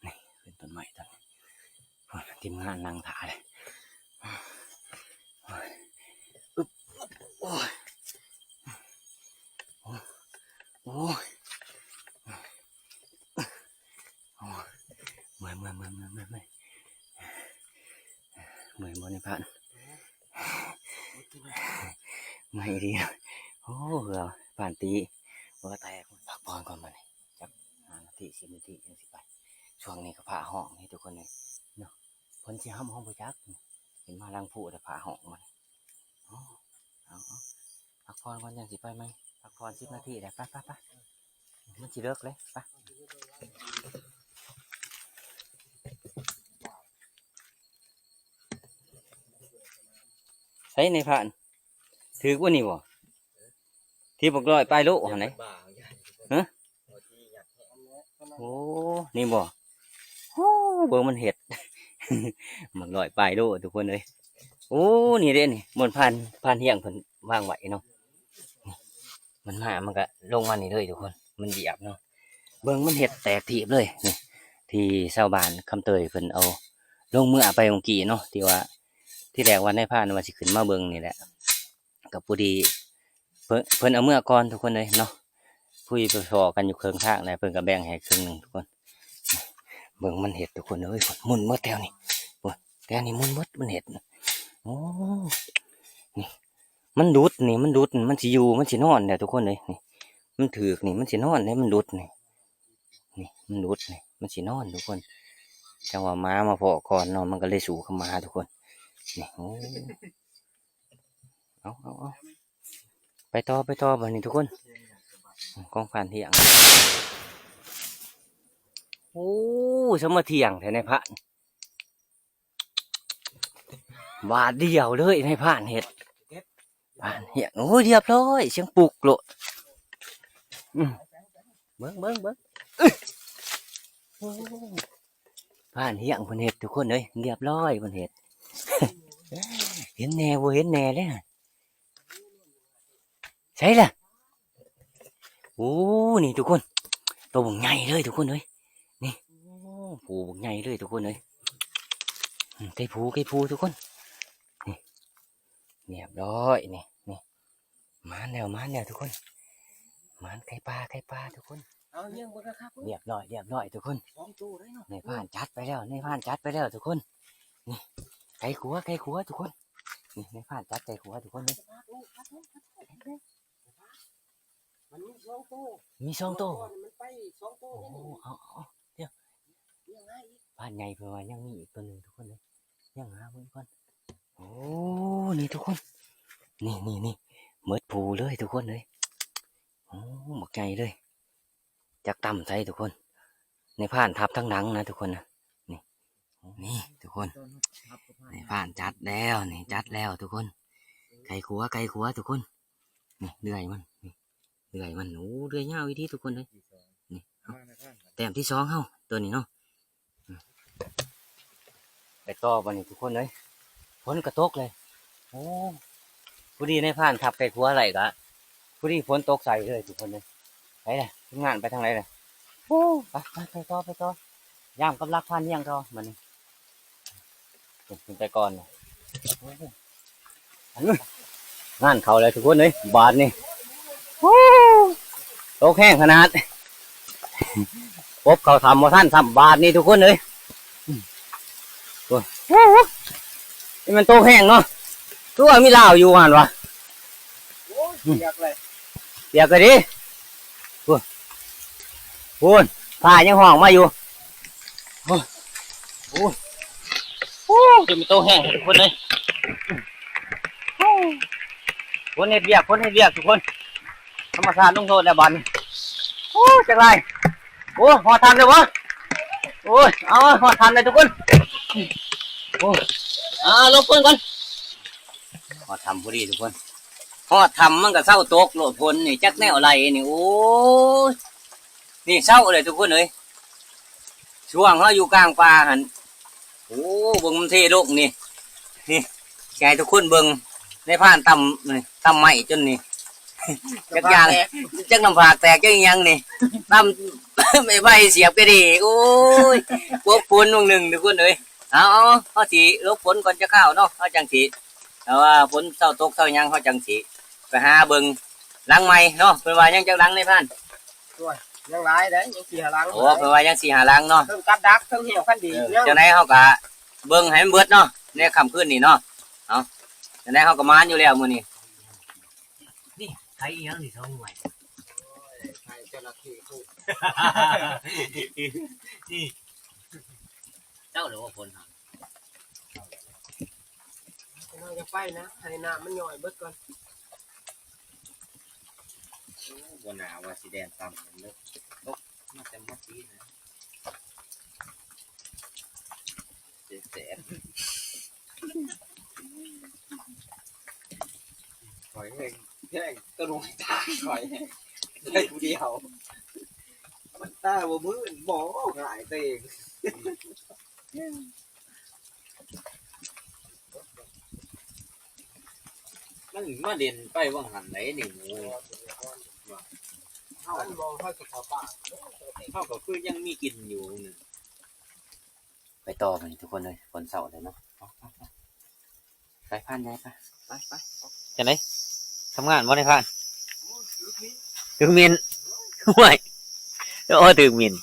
ນີ້ຂຶ້ນຕົ້ນໄມ້ຕົ້ນນີ້. ໂອ້ຍ ທີມງານນັ່ງຖ້າເລີຍ. ໂອ້ຍ ອຶບ ໂອ້ຍ ໂອ້ຍ ໂອ້ຍ ໂອ້ຍ ເມື່ອຍ ເມື່ອຍ ເມື່ອຍ ເມື່ອຍ ເມື່ອຍ ເມື່ອຍ. ເມື່ອຍບໍ່ນາຍພານ? ເມື່ອຍອີ່ຫຼີ. ໂອ້ ເຫື່ອພານຕີເຫື່ອແຕກ. ພັກຜ່ອນກ່ອນບັດນີ້ ຈັກຫ້ານາທີ ສິບນາທີ ຈັ່ງຊິໄປ. ຊ່ວງນີ້ກໍຟ້າຮ້ອງເດ້ທຸກຄົນເອີຍເນາະ. ຝົນຊິຫ້ຳ ເຮົາບໍ່ຈັກ. ເຫັນມາຫຼັງພູແລ້ວຟ້າຮ້ອງບັດນີ້. ໂອ້ ເອົາ ເອົາ ພັກຜ່ອນກ່ອນ ຈັ່ງຊິໄປໃໝ່. ພັກຜ່ອນສິບນາທີແລ້ວ. ໄປ ໄປ ໄປ ມັນຊິເລິກເລີຍ. ໄປ ໃສນາຍພານ? ຖືກບໍ່ນີ້ບໍ່? ທີ່ບັກຮ້ອຍປາຍໂລຫັ້ນເດ້. ຮະ? ໂອ້ ນີ້ບໍ່? ໂອ້ ເບິ່ງມັນເຮັດ ບັກຮ້ອຍປາຍໂລທຸກຄົນເອີຍ. ໂອ້ ນີ້ເດ້ນີ້ ບ່ອນພານ ພານຮຽງເພິ່ນວາງໄວ້ເນາະ. ມັນມາ ມັນກະລົງມານີ້ເລີຍທຸກຄົນ ມັນຢຽບເນາະ. ເບິ່ງມັນເຮັດແຕກຖີບເລີຍນີ້ ທີ່ຊາວບ້ານຄຳເຕີຍເພິ່ນເອົາລົງເມືອໄປມື້ກີ້ເນາະ ທີ່ວ່າ ທີແລກວ່ານາຍພານວ່າຊິຂຶ້ນມາເບິ່ງນີ້ແຫຼະ ກໍພໍດີເພິ່ນ ເພິ່ນເອົາເມືອກ່ອນທຸກຄົນເອີຍເນາະ. ຄຸຍໄປພໍ້ກັນຢູ່ເຄິ່ງທາງນະ ເພິ່ນກໍແບ່ງໃຫ້ເຄິ່ງໜຶ່ງທຸກຄົນ. ເບິ່ງມັນເຮັດທຸກຄົນເອີຍ ໝຸ່ນໝົດແຖວນີ້ ໂອ້ຍ ແຖວນີ້ໝຸ່ນໝົດ ມັນເຮັດ ໂອ້ ນີ້ ມັນຫຼຸດນີ້ ມັນຫຼຸດ ມັນຊິຢູ່ ມັນຊິນອນແຫຼະທຸກຄົນເອີຍ ນີ້ ມັນຖືກນີ້ ມັນຊິນອນເດ້ ມັນຫຼຸດນີ້ ນີ້ ມັນຫຼຸດນີ້ ມັນຊິນອນທຸກຄົນ. ຈັງວ່າໝາມາພໍ້ກ່ອນເນາະ ມັນກໍເລີຍສູ້ກັບໝາທຸກຄົນ ນີ້ ໂອ້ ເອົາ ເອົາ ເອົາ ໄປຕໍ່ ໄປຕໍ່ບາດນີ້ທຸກຄົນ ກອງຟານທ່ຽງ ໂອ້ ສະມາທ່ຽງແທ້ນາຍພານ ບາດດຽວເລີຍນາຍພານເຮັດ ພານເຮັດ ໂອ້ຍ ລຽບຮ້ອຍ ສຽງປຸກໂລດ ອືມ ເບິ່ງ ເບິ່ງ ເບິ່ງ ໂອ້ ພານທ່ຽງເພິ່ນເຮັດທຸກຄົນເອີຍ ລຽບຮ້ອຍເພິ່ນເຮັດ ເຫັນແດ່ບໍ່ເຫັນແດ່ເດ້ ໃສລະ ໂອ້ ນີ້ທຸກຄົນ ໂຕບັກໃຫຍ່ເລີຍທຸກຄົນເອີຍ ນີ້ ໂອ້ ໂຫ ບັກໃຫຍ່ເລີຍທຸກຄົນເອີຍ ອືມ ໄກ່ພູ ໄກ່ພູທຸກຄົນ ນີ້ ລຽບຮ້ອຍ ນີ້ ນີ້ ມາແລ້ວ ມາແລ້ວທຸກຄົນ ມາ ໄກ່ປ່າ ໄກ່ປ່າທຸກຄົນ ເອົາ ລຽບຮ້ອຍ ລຽບຮ້ອຍທຸກຄົນ ສອງໂຕເລີຍເນາະ ນາຍພານຈັດໄປແລ້ວ ນາຍພານຈັດໄປແລ້ວທຸກຄົນ ນີ້ ໄກ່ຂົວ ໄກ່ຂົວທຸກຄົນ ນີ້ ນາຍພານຈັດໄກ່ຂົວທຸກຄົນເດີ ມັນມີສອງໂຕ ມີສອງໂຕ ມັນໄປສອງໂຕ ໂອ້ ເອົາ ເອົາ ເອົາ ດຽວ ຍັງຫາອີກ ພານໃຫຍ່ເພິ່ນວ່າຍັງມີອີກໂຕໜຶ່ງທຸກຄົນເອີຍ ຍັງຫາເບິ່ງກ່ອນ ໂອ້ ນີ້ທຸກຄົນ ນີ້ ນີ້ ນີ້ ໝົດພູເລີຍທຸກຄົນເອີຍ ໂອ້ ບັກໃຫຍ່ເລີຍ ຈັກຕ່ຳໃສທຸກຄົນ ນາຍພານທັບທາງຫຼັງນະທຸກຄົນນະ ນີ້ ນີ້ທຸກຄົນ ນາຍພານຈັດແລ້ວ ນີ້ ຈັດແລ້ວທຸກຄົນ ໄກ່ຂົວ ໄກ່ຂົວທຸກຄົນ ນີ້ ເລື່ອຍມັນ ນີ້ ເລື່ອຍມັນ ໂອ້ ເລື່ອຍຍາວອີ່ຫຼີທຸກຄົນເອີຍ ນີ້ ເອົາ ແຕ້ມທີສອງເຮົາ ໂຕນີ້ເນາະ ອືມ ໄປຕໍ່ບາດນີ້ທຸກຄົນເອີຍ ຝົນກໍຕົກເລີຍ ໂອ້ ພໍດີນາຍພານທັບໄກ່ຂົວໄວ້ ກະພໍດີຝົນຕົກໃສ່ເລີຍທຸກຄົນເອີຍ ໄປລະ ທີມງານໄປທາງໃດລະ ໂອ້ ໄປ ໄປ ໄປຕໍ່ ໄປຕໍ່ ຍາມກັບລັກພານຮຽງຕໍ່ ບາດນີ້ ຂຶ້ນໄປກ່ອນ ໂອ້ ງານເຂົ້າແລ້ວທຸກຄົນເອີຍ ບາດນີ້ ໂອ້ ຕົກແຮງຂະໜາດ ກົບເຂົ້າຖ້ຳບໍ່ທັນຊ້ຳບາດນີ້ທຸກຄົນເອີຍ ໂອ້ ນີ້ມັນຕົກແຮງເນາະ ຄືວ່າມີລາວຢູ່ຫັ້ນຫວາ ໂອ້ຍ ປຽກເລີຍ ປຽກເລີຍເດ້ ພຸ້ນ ພຸ້ນ ຟ້າຍັງຮ້ອງມາຢູ່ ໂອ້ ໂອ້ ໂອ້ ຈະມີໂຕແຮງທຸກຄົນເອີຍ ຄົນເຮັດວຽກ ຄົນເຮັດວຽກທຸກຄົນ ທຳມະຊາດລົງໂທດແລ້ວບາດນີ້ ໂອ້ ຈັກຫຼາຍ ໂອ້ ຮອດຖ້ຳແລ້ວບໍ່ ໂອ້ຍ ເອົາ ຮອດຖ້ຳແລ້ວທຸກຄົນ ໂອ້ ອ່າ ຫຼົບຝົນກ່ອນ ຮອດຖ້ຳພໍດີທຸກຄົນ ຮອດຖ້ຳມັນກໍເຊົາຕົກໂລດ ຝົນນີ້ຈັກແນວໃດນີ້ ໂອ້ຍ ນີ້ເຊົາເລີຍທຸກຄົນເອີຍ ຊ່ວງເຮົາຢູ່ກາງປ່າຫັ້ນ ໂອ້ ເບິ່ງມັນເທລົງນີ້ ນີ້ ຊິໃຫ້ທຸກຄົນເບິ່ງ ນາຍພານຕ່ຳ ນີ້ ຕ່ຳໄມ້ຈົນນີ້ ຈັກຢ່າງ ຈັກນ້ຳຜາກແຕກ ຈັກອີ່ຫຍັງນີ້ ຕ່ຳ ໄມ້ ໄມ້ສຽບກະດີ ໂອ້ຍ ກົບຝົນວາງໜຶ່ງທຸກຄົນເອີຍ ເອົາ ເຮົາຊິຫຼົບຝົນກ່ອນຈັກຄາວເນາະ ເຮົາຈັ່ງຊິ ຖ້າວ່າຝົນເຊົາຕົກເຊົາຫຍັງ ເຮົາຈັ່ງຊິໄປຫາເບິ່ງຫຼັງໃໝ່ເນາະ ເພິ່ນວ່າຍັງຈັກຫຼັງນາຍພານ ໂອ້ຍ ຍັງຫຼາຍເດ້ ຍັງສີ່ຫ້າຫຼັງ ໂອ້ ເພິ່ນວ່າຍັງສີ່ຫ້າຫຼັງເນາະ ເທິງກັບດັກ ເທິງແຫ້ວຄັນດີ ເອີ ເນາະ ຈັ່ງໃດເຮົາກະເບິ່ງໃຫ້ມັນເບິດເນາະ ໃນຄ່ຳຄືນນີ້ເນາະ ເອົາ ຈັ່ງໃດເຮົາກະໝານຢູ່ແລ້ວມື້ນີ້ ນີ້ ໄຖອີ່ຫຍັງນີ້ສອງໜ່ວຍ ໂອ້ຍ ໄຖເຈົ້າລະເຂົ້ ນີ້ ເຈົ້າລະບໍ່ຝົນ ເຮົາຢ່າໄປນະ ໃຫ້ນ້ຳມັນຍ່ອຍເບິດກ່ອນ ໂອ້ ບໍ່ໜາວ່າຊິແດນຕ່ຳເລີຍ ຕົກມາແຕ່ໝົດປີນະ ເຈັບແສບ ຂ້ອຍແຮງ ແຮງຕະລຸງຕາຂ້ອຍ ໄດ້ຜູ້ດຽວ ມັນຕາບໍ່ມືດບໍ່ ງ່າຍເຕງ ມັນມາເຫຼັ້ນໄປຫວ່າງຫັ້ນໃດນີ້ ໝູ ເຮົາ ເຮົາກໍຄືຍັງມີກິນຢູ່ນີ້ ໄປຕໍ່ບາດນີ້ທຸກຄົນເອີຍ ຝົນເຊົາແລ້ວເນາະ ໄປ ໄປ ໄປ ພານໃຫຍ່ ໄປ ໄປ ໄປ ຈັ່ງໃດ ທຳງານບໍ່ໄດ້ພານ ຄືເໝັນ ຫ້ວຍ ໂອ້ ຖືກໝິ່ນ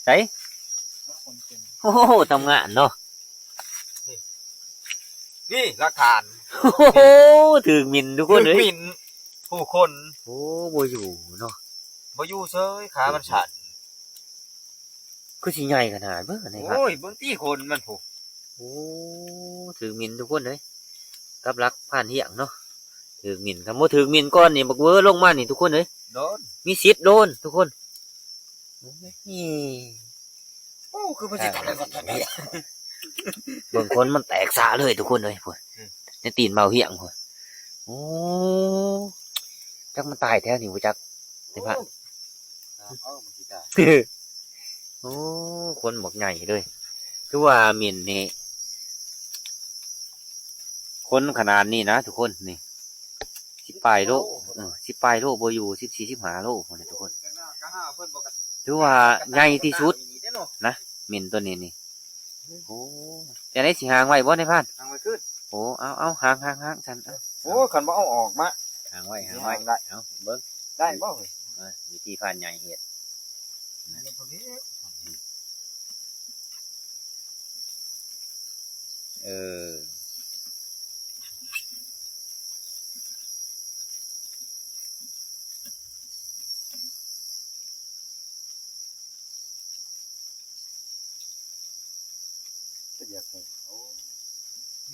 ໃສ ໂອ້ໂຫ ທຳງານເນາະ ນີ້ຫຼັກຖານ ໂອ້ໂຫ ຖືກໝິ່ນທຸກຄົນເອີຍ ຖືກໝິ່ນຜູ້ຄົນ ໂອ້ ບໍ່ຢູ່ເນາະ ບໍ່ຢູ່ເຊີຍ ຂາມັນສັ່ນ ຄືຊິໃຫຍ່ຂະໜາດເບິ່ງໃນ ໂອ້ຍ ເບິ່ງຕິ ຂົນມັນພຸ້ນ ໂອ້ ຖືກໝິ່ນທຸກຄົນເອີຍ ກັບຫຼັກຜ່ານຫ້ຽງເນາະ ຖືກໝິ່ນ ຄັນບໍ່ຖືກໝິ່ນກ່ອນນີ້ ບັກເວີລົງມານີ້ທຸກຄົນເອີຍ ໂດນ ມີສິດໂດນທຸກຄົນ ໂອ້ຍ ໂອ້ ຄືມັນຊິ ອ່າ ເບິ່ງຂົນມັນແຕກສະເລີຍທຸກຄົນເອີຍ ພຸ້ນ ອືມ ໃນຕີນເບົາຫ້ຽງພຸ້ນ ໂອ້ ຈັກມັນຕາຍແຖວນີ້ບໍ່ຈັກ ເດ້ພະ ໂອ້ຍ ໂອ້ ຂົນບັກໃຫຍ່ເລີຍ ຄືວ່າໝິ່ນນີ້ ຂົນຂະໜາດນີ້ນະທຸກຄົນ ນີ້ ສິບປາຍໂລ ເອີ ສິບປາຍໂລບໍ່ຢູ່ ສິບສີ່ ສິບຫ້າໂລພຸ້ນນະທຸກຄົນ ຖືວ່າໃຫຍ່ທີ່ສຸດນະ ໝິ່ນໂຕນີ້ນີ້ ໂອ້ ຈັ່ງໃດ ຊິຫາງໄວ້ບໍ່ ນາຍພານ? ຫາງໄວ້ຄືນ ໂອ້ ເອົາ ເອົາ ຫາງ ຫາງ ຫາງຊັ້ນ ເອົາ ໂອ້ ຄັນບໍ່ເອົາອອກມາ ຫາງໄວ້ ຫາງໄວ້ ຫາງໄດ້ ເອົາ ເບິ່ງ ໄດ້ບໍ່ເຮີ້ຍ? ເອີ ວິທີພານໃຫຍ່ເຮັດ ເອີ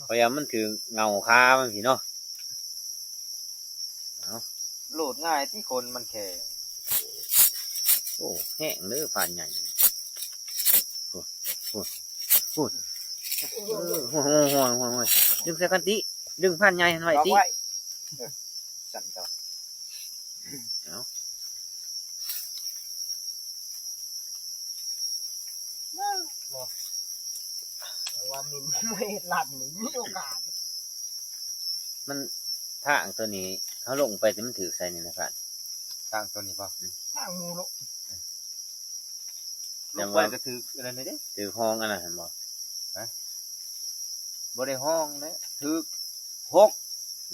ພະຍາຍາມມັນຖືກເຫງົ້າຄາມັນຊີ້ເນາະ ເອົາ ໂລດງ່າຍຕິ ຂົນມັນແຂງ ໂອ້ ແຮງເດີ ພານໃຫຍ່ ໂອ້ ໂອ້ ໂອ້ ໂອ້ຍ ໂອ້ຍ ໂອ້ຍ ດຶງໃສ່ກັນຕິ ດຶງພານໃຫຍ່ຫັ້ນໄວ້ຕິ ເອີ ສັ່ນເຈົ້າ ເອົາ ວ່າມີ ເຮັດລັດນີ້ ມີໂອກາດ ມັນ ທາງໂຕນີ້ ເຮົາລົງໄປ ແຕ່ມັນຖືກໃສ່ນີ້ນະ ພານ ທາງໂຕນີ້ບໍ່? ອືມ ທາງໝູ່ລົງ ລົງໄປກໍຖືກອັນນັ້ນເດ້ ຖືກຫ້ອງອັນນັ້ນຫັ້ນບໍ່? ຮະ? ບໍ່ໄດ້ຫ້ອງເດ້ ຖືກຫົກ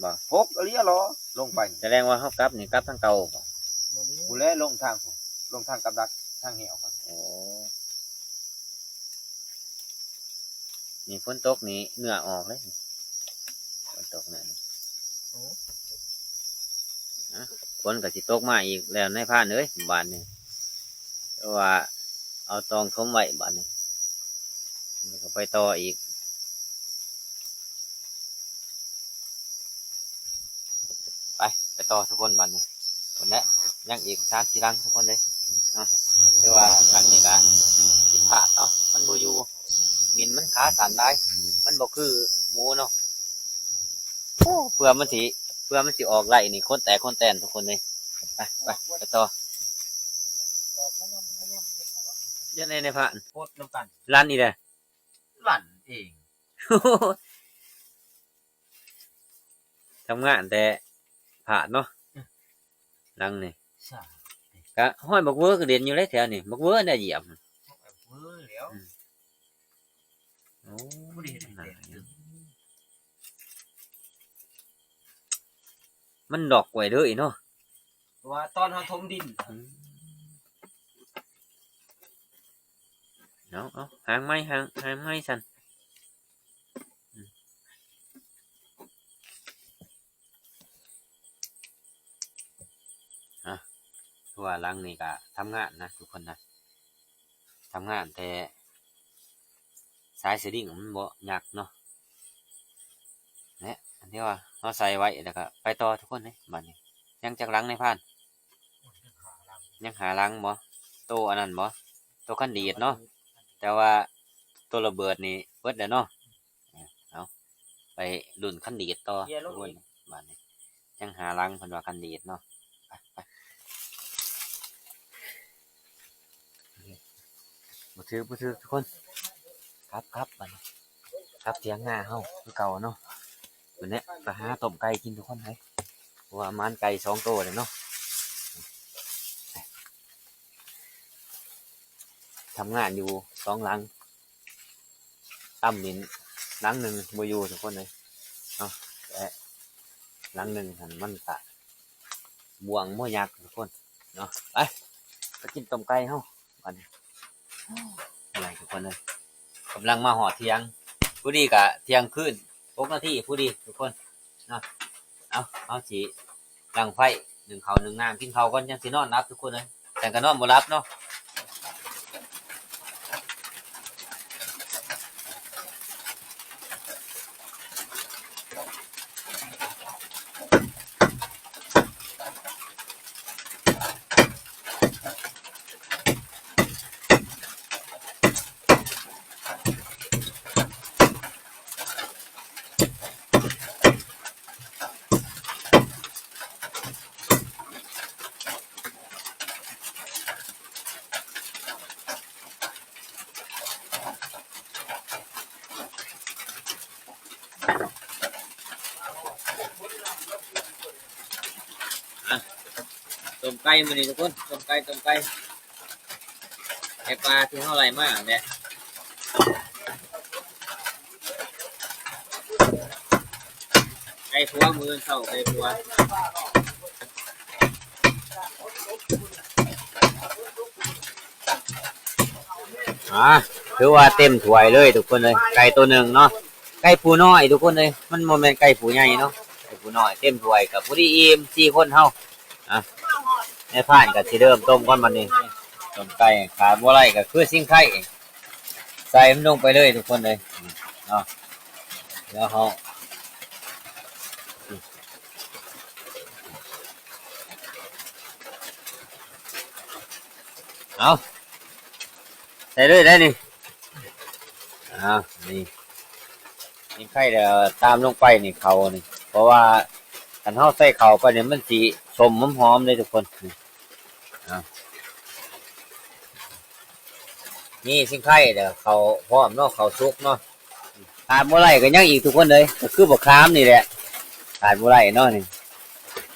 ບໍ່? ຫົກອີ່ຫຼີຫຼໍ ລົງໄປ ສະແດງວ່າເຮົາກັບນີ້ ກັບທາງເກົ່າບໍ່? ບໍ່ແລ້ວ ລົງທາງພຸ້ນ ລົງທາງກັບດັກ ທາງແຫ້ວພຸ້ນ ໂອ້ ນີ້ຝົນຕົກນີ້ເໜື່ອອອກເລີຍ ຝົນຕົກແນວນີ້ ໂອ້ ອ່ະ ຝົນກໍຊິຕົກມາອີກແລ້ວນາຍພານເອີຍ ບາດນີ້ ແຕ່ວ່າເອົາຕອງຖົມໄວ້ບາດນີ້ ແລ້ວກໍໄປຕໍ່ອີກ ໄປ ໄປຕໍ່ທຸກຄົນບາດນີ້ ພຸ້ນແຫຼະ ຍັງອີກສາມສີ່ຫຼັງທຸກຄົນເລີຍເນາະ ແຕ່ວ່າຫຼັງນີ້ກະຜິດພາດເນາະ ມັນບໍ່ຢູ່ ໝິ່ນມັນຂາສັ້ນຫຼາຍ ມັນບໍ່ຄືໝູເນາະ ໂອ້ ເພື່ອມັນຊິ ເພື່ອມັນຊິອອກໄລ່ນີ້ ຂົນແຕກຂົນແຕນທຸກຄົນເລີຍ ໄປ ໄປ ໄປຕໍ່ ເຮັດແນວໃດພານ ໂພດນຳກັນ ລັນອີກແລ້ວ ລັນເອງ ທຳງານແຕ່ພາດເນາະ ຫຼັງນີ້ ກະຮອຍບັກເວີກະເດັ່ນຢູ່ເລີຍແຖວນີ້ ບັກເວີໄດ້ຢຽບ ເວີແລ້ວ ອືມ ໂອ້ ບໍ່ໄດ້ເຮັດໃຫ້ແຕກ ມັນດອກໄວ້ເດີເນາະ ເພາະວ່າຕອນເຮົາຖົມດິນ ອືມ ເອົາ ເອົາ ຫາງໄມ້ ຫາງ ຫາງໄມ້ຊັ້ນ ອືມ ອ່ະ ຄືວ່າຫຼັງນີ້ກະທຳງານນະທຸກຄົນນະ ທຳງານແຕ່ສາຍສະລິງມັນບໍ່ຍັກເນາະ ແລະ ອັນທີ່ວ່າເຮົາໃສ່ໄວ້ ແລ້ວກະໄປຕໍ່ທຸກຄົນເດ້ ບາດນີ້ ຍັງຈັກຫຼັງນາຍພານ? ຍັງຫ້າຫຼັງບໍ່? ໂຕອັນນັ້ນບໍ່? ໂຕຄັນດີດເນາະ ແຕ່ວ່າໂຕລະເບີດນີ້ເບິດແລ້ວເນາະ ເອົາ ໄປລຸ້ນຄັນດີດຕໍ່ ເຄຍລົງອີກ ທຸກຄົນ ບາດນີ້ ຍັງຫ້າຫຼັງ ເພິ່ນວ່າຄັນດີດເນາະ ໄປ ໄປ ບໍ່ຖືກ ບໍ່ຖືກທຸກຄົນ ກັບ ກັບ ບາດນີ້ ກັບຖຽງນາເຮົາຄືເກົ່າເນາະ ບາດນີ້ໄປຫາຕົ້ມໄກ່ກິນທຸກຄົນເອີຍ ເພາະວ່າມານໄກ່ສອງໂຕແລ້ວເນາະ ທຳງານຢູ່ສອງຫຼັງ ຕ່ຳນີ້ຫຼັງໜຶ່ງບໍ່ຢູ່ທຸກຄົນເອີຍເນາະ ແຕ່ຫຼັງໜຶ່ງຫັ້ນມັນກະ ບ່ວງ ໝໍຍັກ ທຸກຄົນເນາະ. ໄປ ໄປກິນຕົ້ມໄກ່ເຮົາບາດນີ້. ໂອ້ຍ ທຸກຄົນເອີຍ ກຳລັງມາຮອດທ່ຽງ ພໍດີກະທ່ຽງຄືນ ຫົກນາທີພໍດີ ທຸກຄົນເນາະ. ເອົາ ເຮົາຊິດັງໄຟ ໜຶ້ງເຂົ້າໜຶ້ງນ້ຳ ກິນເຂົ້າກ່ອນ ຈັ່ງຊິນອນຫຼັບ ທຸກຄົນເອີຍ. ຈັ່ງກະນອນບໍ່ຫຼັບເນາະ. ອ່ະ ຕົ້ມໄກ່ມື້ນີ້ທຸກຄົນ ຕົ້ມໄກ່ ຕົ້ມໄກ່ ໄກ່ປ່າທີ່ເຮົາໄລ່ມາຫັ້ນແຫຼະ. ໄກ່ຄົວ ມື້ເຊົ້າໄກ່ຄົວ. ອ່າ ຖືວ່າເຕັມຖ້ວຍເລີຍທຸກຄົນເອີຍ ໄກ່ໂຕໜຶ່ງເນາະ. ໄກ່ຜູ້ນ້ອຍທຸກຄົນເອີຍ ມັນບໍ່ແມ່ນໄກ່ຜູ້ໃຫຍ່ເນາະ ໄກ່ຜູ້ນ້ອຍ. ເຕັມຖ້ວຍກໍພໍດີອີ່ມ ສີ່ຄົນເຮົາ. ອ່ະ ນາຍພານກໍຊິເລີ່ມຕົ້ມກ່ອນບັດນີ້. ຕົ້ມໄກ່ ຂາດບໍ່ໄດ້ກໍຄືຊິງໄຄ ໃສ່ມັນລົງໄປເລີຍທຸກຄົນເອີຍເນາະ. ແລ້ວເຮົາ ເອົາ ໃສ່ເລີຍໄດ໋ນີ້. ເອົາ ນີ້ ນີ້ໄຂ່ແລ້ວຕາມລົງໄປນີ້ ເຂົ້ານີ້ ເພາະວ່າຄັນເຮົາໃສ່ເຂົ້າໄປນີ້ ມັນຊິສົ້ມຫອມໆເດ້ທຸກຄົນ. ນີ້ ເອົາ ນີ້ຊິງໄຂ່ແລ້ວ ເຂົ້າພ້ອມເນາະ ເຂົ້າສຸກເນາະ. ຂາດບໍ່ໄດ້ກໍຍັງອີກທຸກຄົນເອີຍ ກໍຄືບັກຂາມນີ້ແຫຼະ ຂາດບໍ່ໄດ້ເນາະ. ນີ້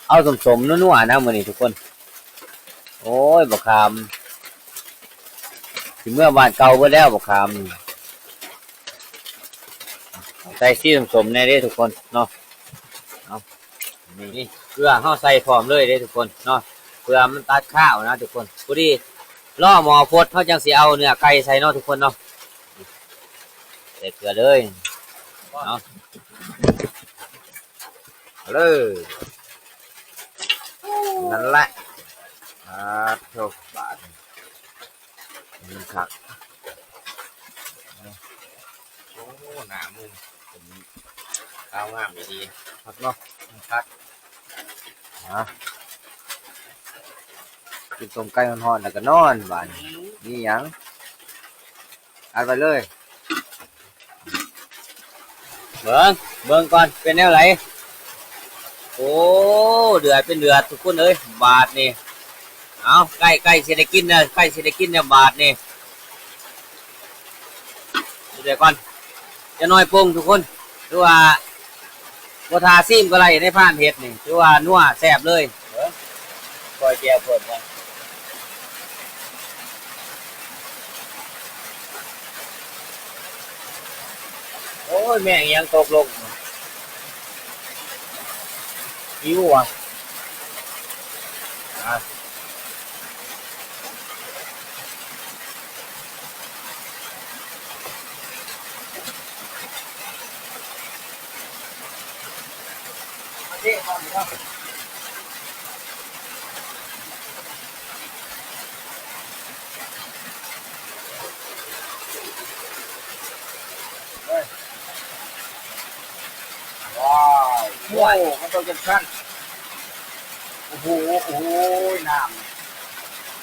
ເອົາສົ້ມໆນົວໆນະມື້ນີ້ທຸກຄົນ. ໂອ້ຍ ບັກຂາມຊິເມືອບ້ານເກົ່າເບິດແລ້ວ ບັກຂາມ. ໃສ່ສີສົ້ມໆແດ່ເດ້ທຸກຄົນເນາະ. ເອົາ ນີ້ ເກືອເຮົາໃສ່ພ້ອມເລີຍເດ້ທຸກຄົນເນາະ ເພື່ອມັນຕັດຄາວນະທຸກຄົນ. ພໍດີລໍໝໍ້ຟົດ ເຮົາຈັ່ງຊິເອົາເນື້ອໄກ່ໃສ່ເນາະທຸກຄົນເນາະ. ໃສ່ເກືອເລີຍ ເອົາ ເອົາເລີຍ ນັ້ນແຫຼະ. ອ່າ ໂທ້ ບາດນີ້ມັນຄັກ. ໂອ້ ໜ້າມືເປັນຂາວງາມອີ່ຫຼີ ຄັກເນາະ ມັນຄັກ. ອ່າ ກິນຕົ້ມໄກ່ຮ້ອນໆ ແລ້ວກໍນອນບາດນີ້. ມີຫຍັງ ອັດໄວ້ເລີຍ. ເບິ່ງ ເບິ່ງກ່ອນເປັນແນວໃດ. ໂອ້ ເດືອດເປັນເດືອດທຸກຄົນເອີຍ ບາດນີ້. ເອົາ ໃກ້ ໃກ້ຊິໄດ້ກິນແລ້ວ ໃກ້ຊິໄດ້ກິນແລ້ວບາດນີ້. ເບິ່ງກ່ອນ ຈັກໜ້ອຍປຸງທຸກຄົນ ຄືວ່າບໍ່ຖ້າຊີມກໍໄດ້ ໃນພານເຮັດນີ້ ຖືວ່ານົວແຊບເລີຍ. ເອີ ຄ່ອຍແຈ່ວເພີ່ມກ່ອນ. ໂອ້ຍ ແມ່ງອີ່ຫຍັງຕົກລົງ ຫິວຫວາ. ອ່າ ວ້າວ ໂອ້ ມັນຕ້ອງຈັ່ງຊັ້ນ. ໂອ້ໂຫ ໂອ້ຍ ນ້ຳ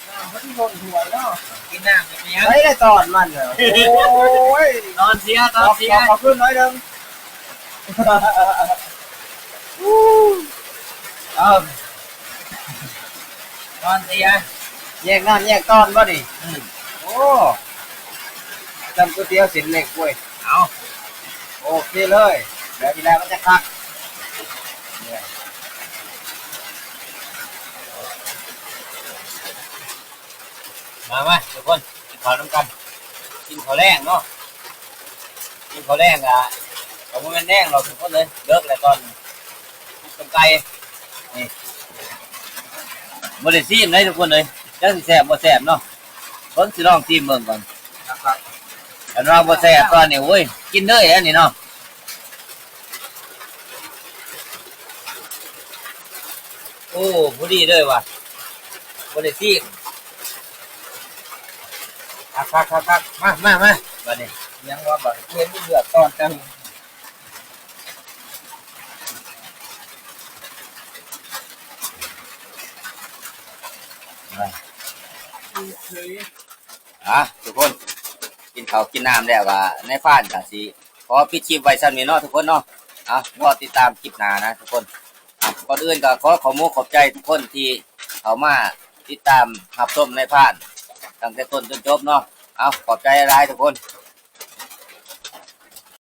ນ້ຳມັນລົ້ນຖ້ວຍເນາະ ກິນນ້ຳເປັນຫຍັງ ໃສ່ໄດ້ຕອນມັນ. ໂອ້ຍ ຕອນເສຍ ຕອນເສຍ ຂອບ ຂອບ ຂອບຄືນໜ້ອຍໜຶ່ງ. ເອົາ ຕອນເສຍ ແຍກນ້ຳແຍກຕອນບໍ່ນີ້? ອືມ ໂອ້ ຈຳກ໋ວຍຕຽວເສັ້ນເລັກເວີຍ. ເອົາ ໂອເຄເລີຍ ແບບນີ້ແຫຼະມັນຈະຄັກ. ມາ ມາ ທຸກຄົນ ກິນເຂົ້ານຳກັນ ກິນເຂົ້າແລງເນາະ. ກິນເຂົ້າແລງກະ ກະບໍ່ແມ່ນແລງດອກທຸກຄົນເອີຍ ເລິກແລ້ວຕອນນີ້ ຕົ້ມໄກ່ ນີ້ ໂອ້ ບໍ່ໄດ້ຊີມເດ້ທຸກຄົນເອີຍ ຈັກຊິແຊບບໍ່ແຊບເນາະ. ເບິ່ງ ຊິລອງຊີມເບິ່ງກ່ອນ. ຄັນວ່າບໍ່ແຊບຕອນນີ້ ໂອ້ຍ ກິນເລີຍອັນນີ້ເນາະ. ໂອ້ ພໍດີເລີຍວ່າ ບໍ່ໄດ້ຊີມ. ຄັກໆໆໆ ມາ ມາ ມາ ບາດນີ້. ຍັງວ່າບາດເຫັນເລືອດຕອນຈັງ. ອ່າ ທຸກຄົນ ກິນເຂົ້າກິນນ້ຳແລ້ວກໍ ນາຍພານກໍຊິຂໍປິດຄລິບໄວ້ສ່ຳນີ້ເນາະທຸກຄົນເນາະ. ອ່າ ລໍຕິດຕາມຄລິບໜ້ານະທຸກຄົນ. ອ່າ ກ່ອນອື່ນກໍຂໍຂອບມຸກຂອບໃຈທຸກຄົນທີ່ເຂົ້າມາຕິດຕາມຮັບຊົມນາຍພານຕັ້ງແຕ່ຕົ້ນຈົນຈົບເນາະ. ເອົາ ຂອບໃຈຫຼາຍໆທຸກຄົນ.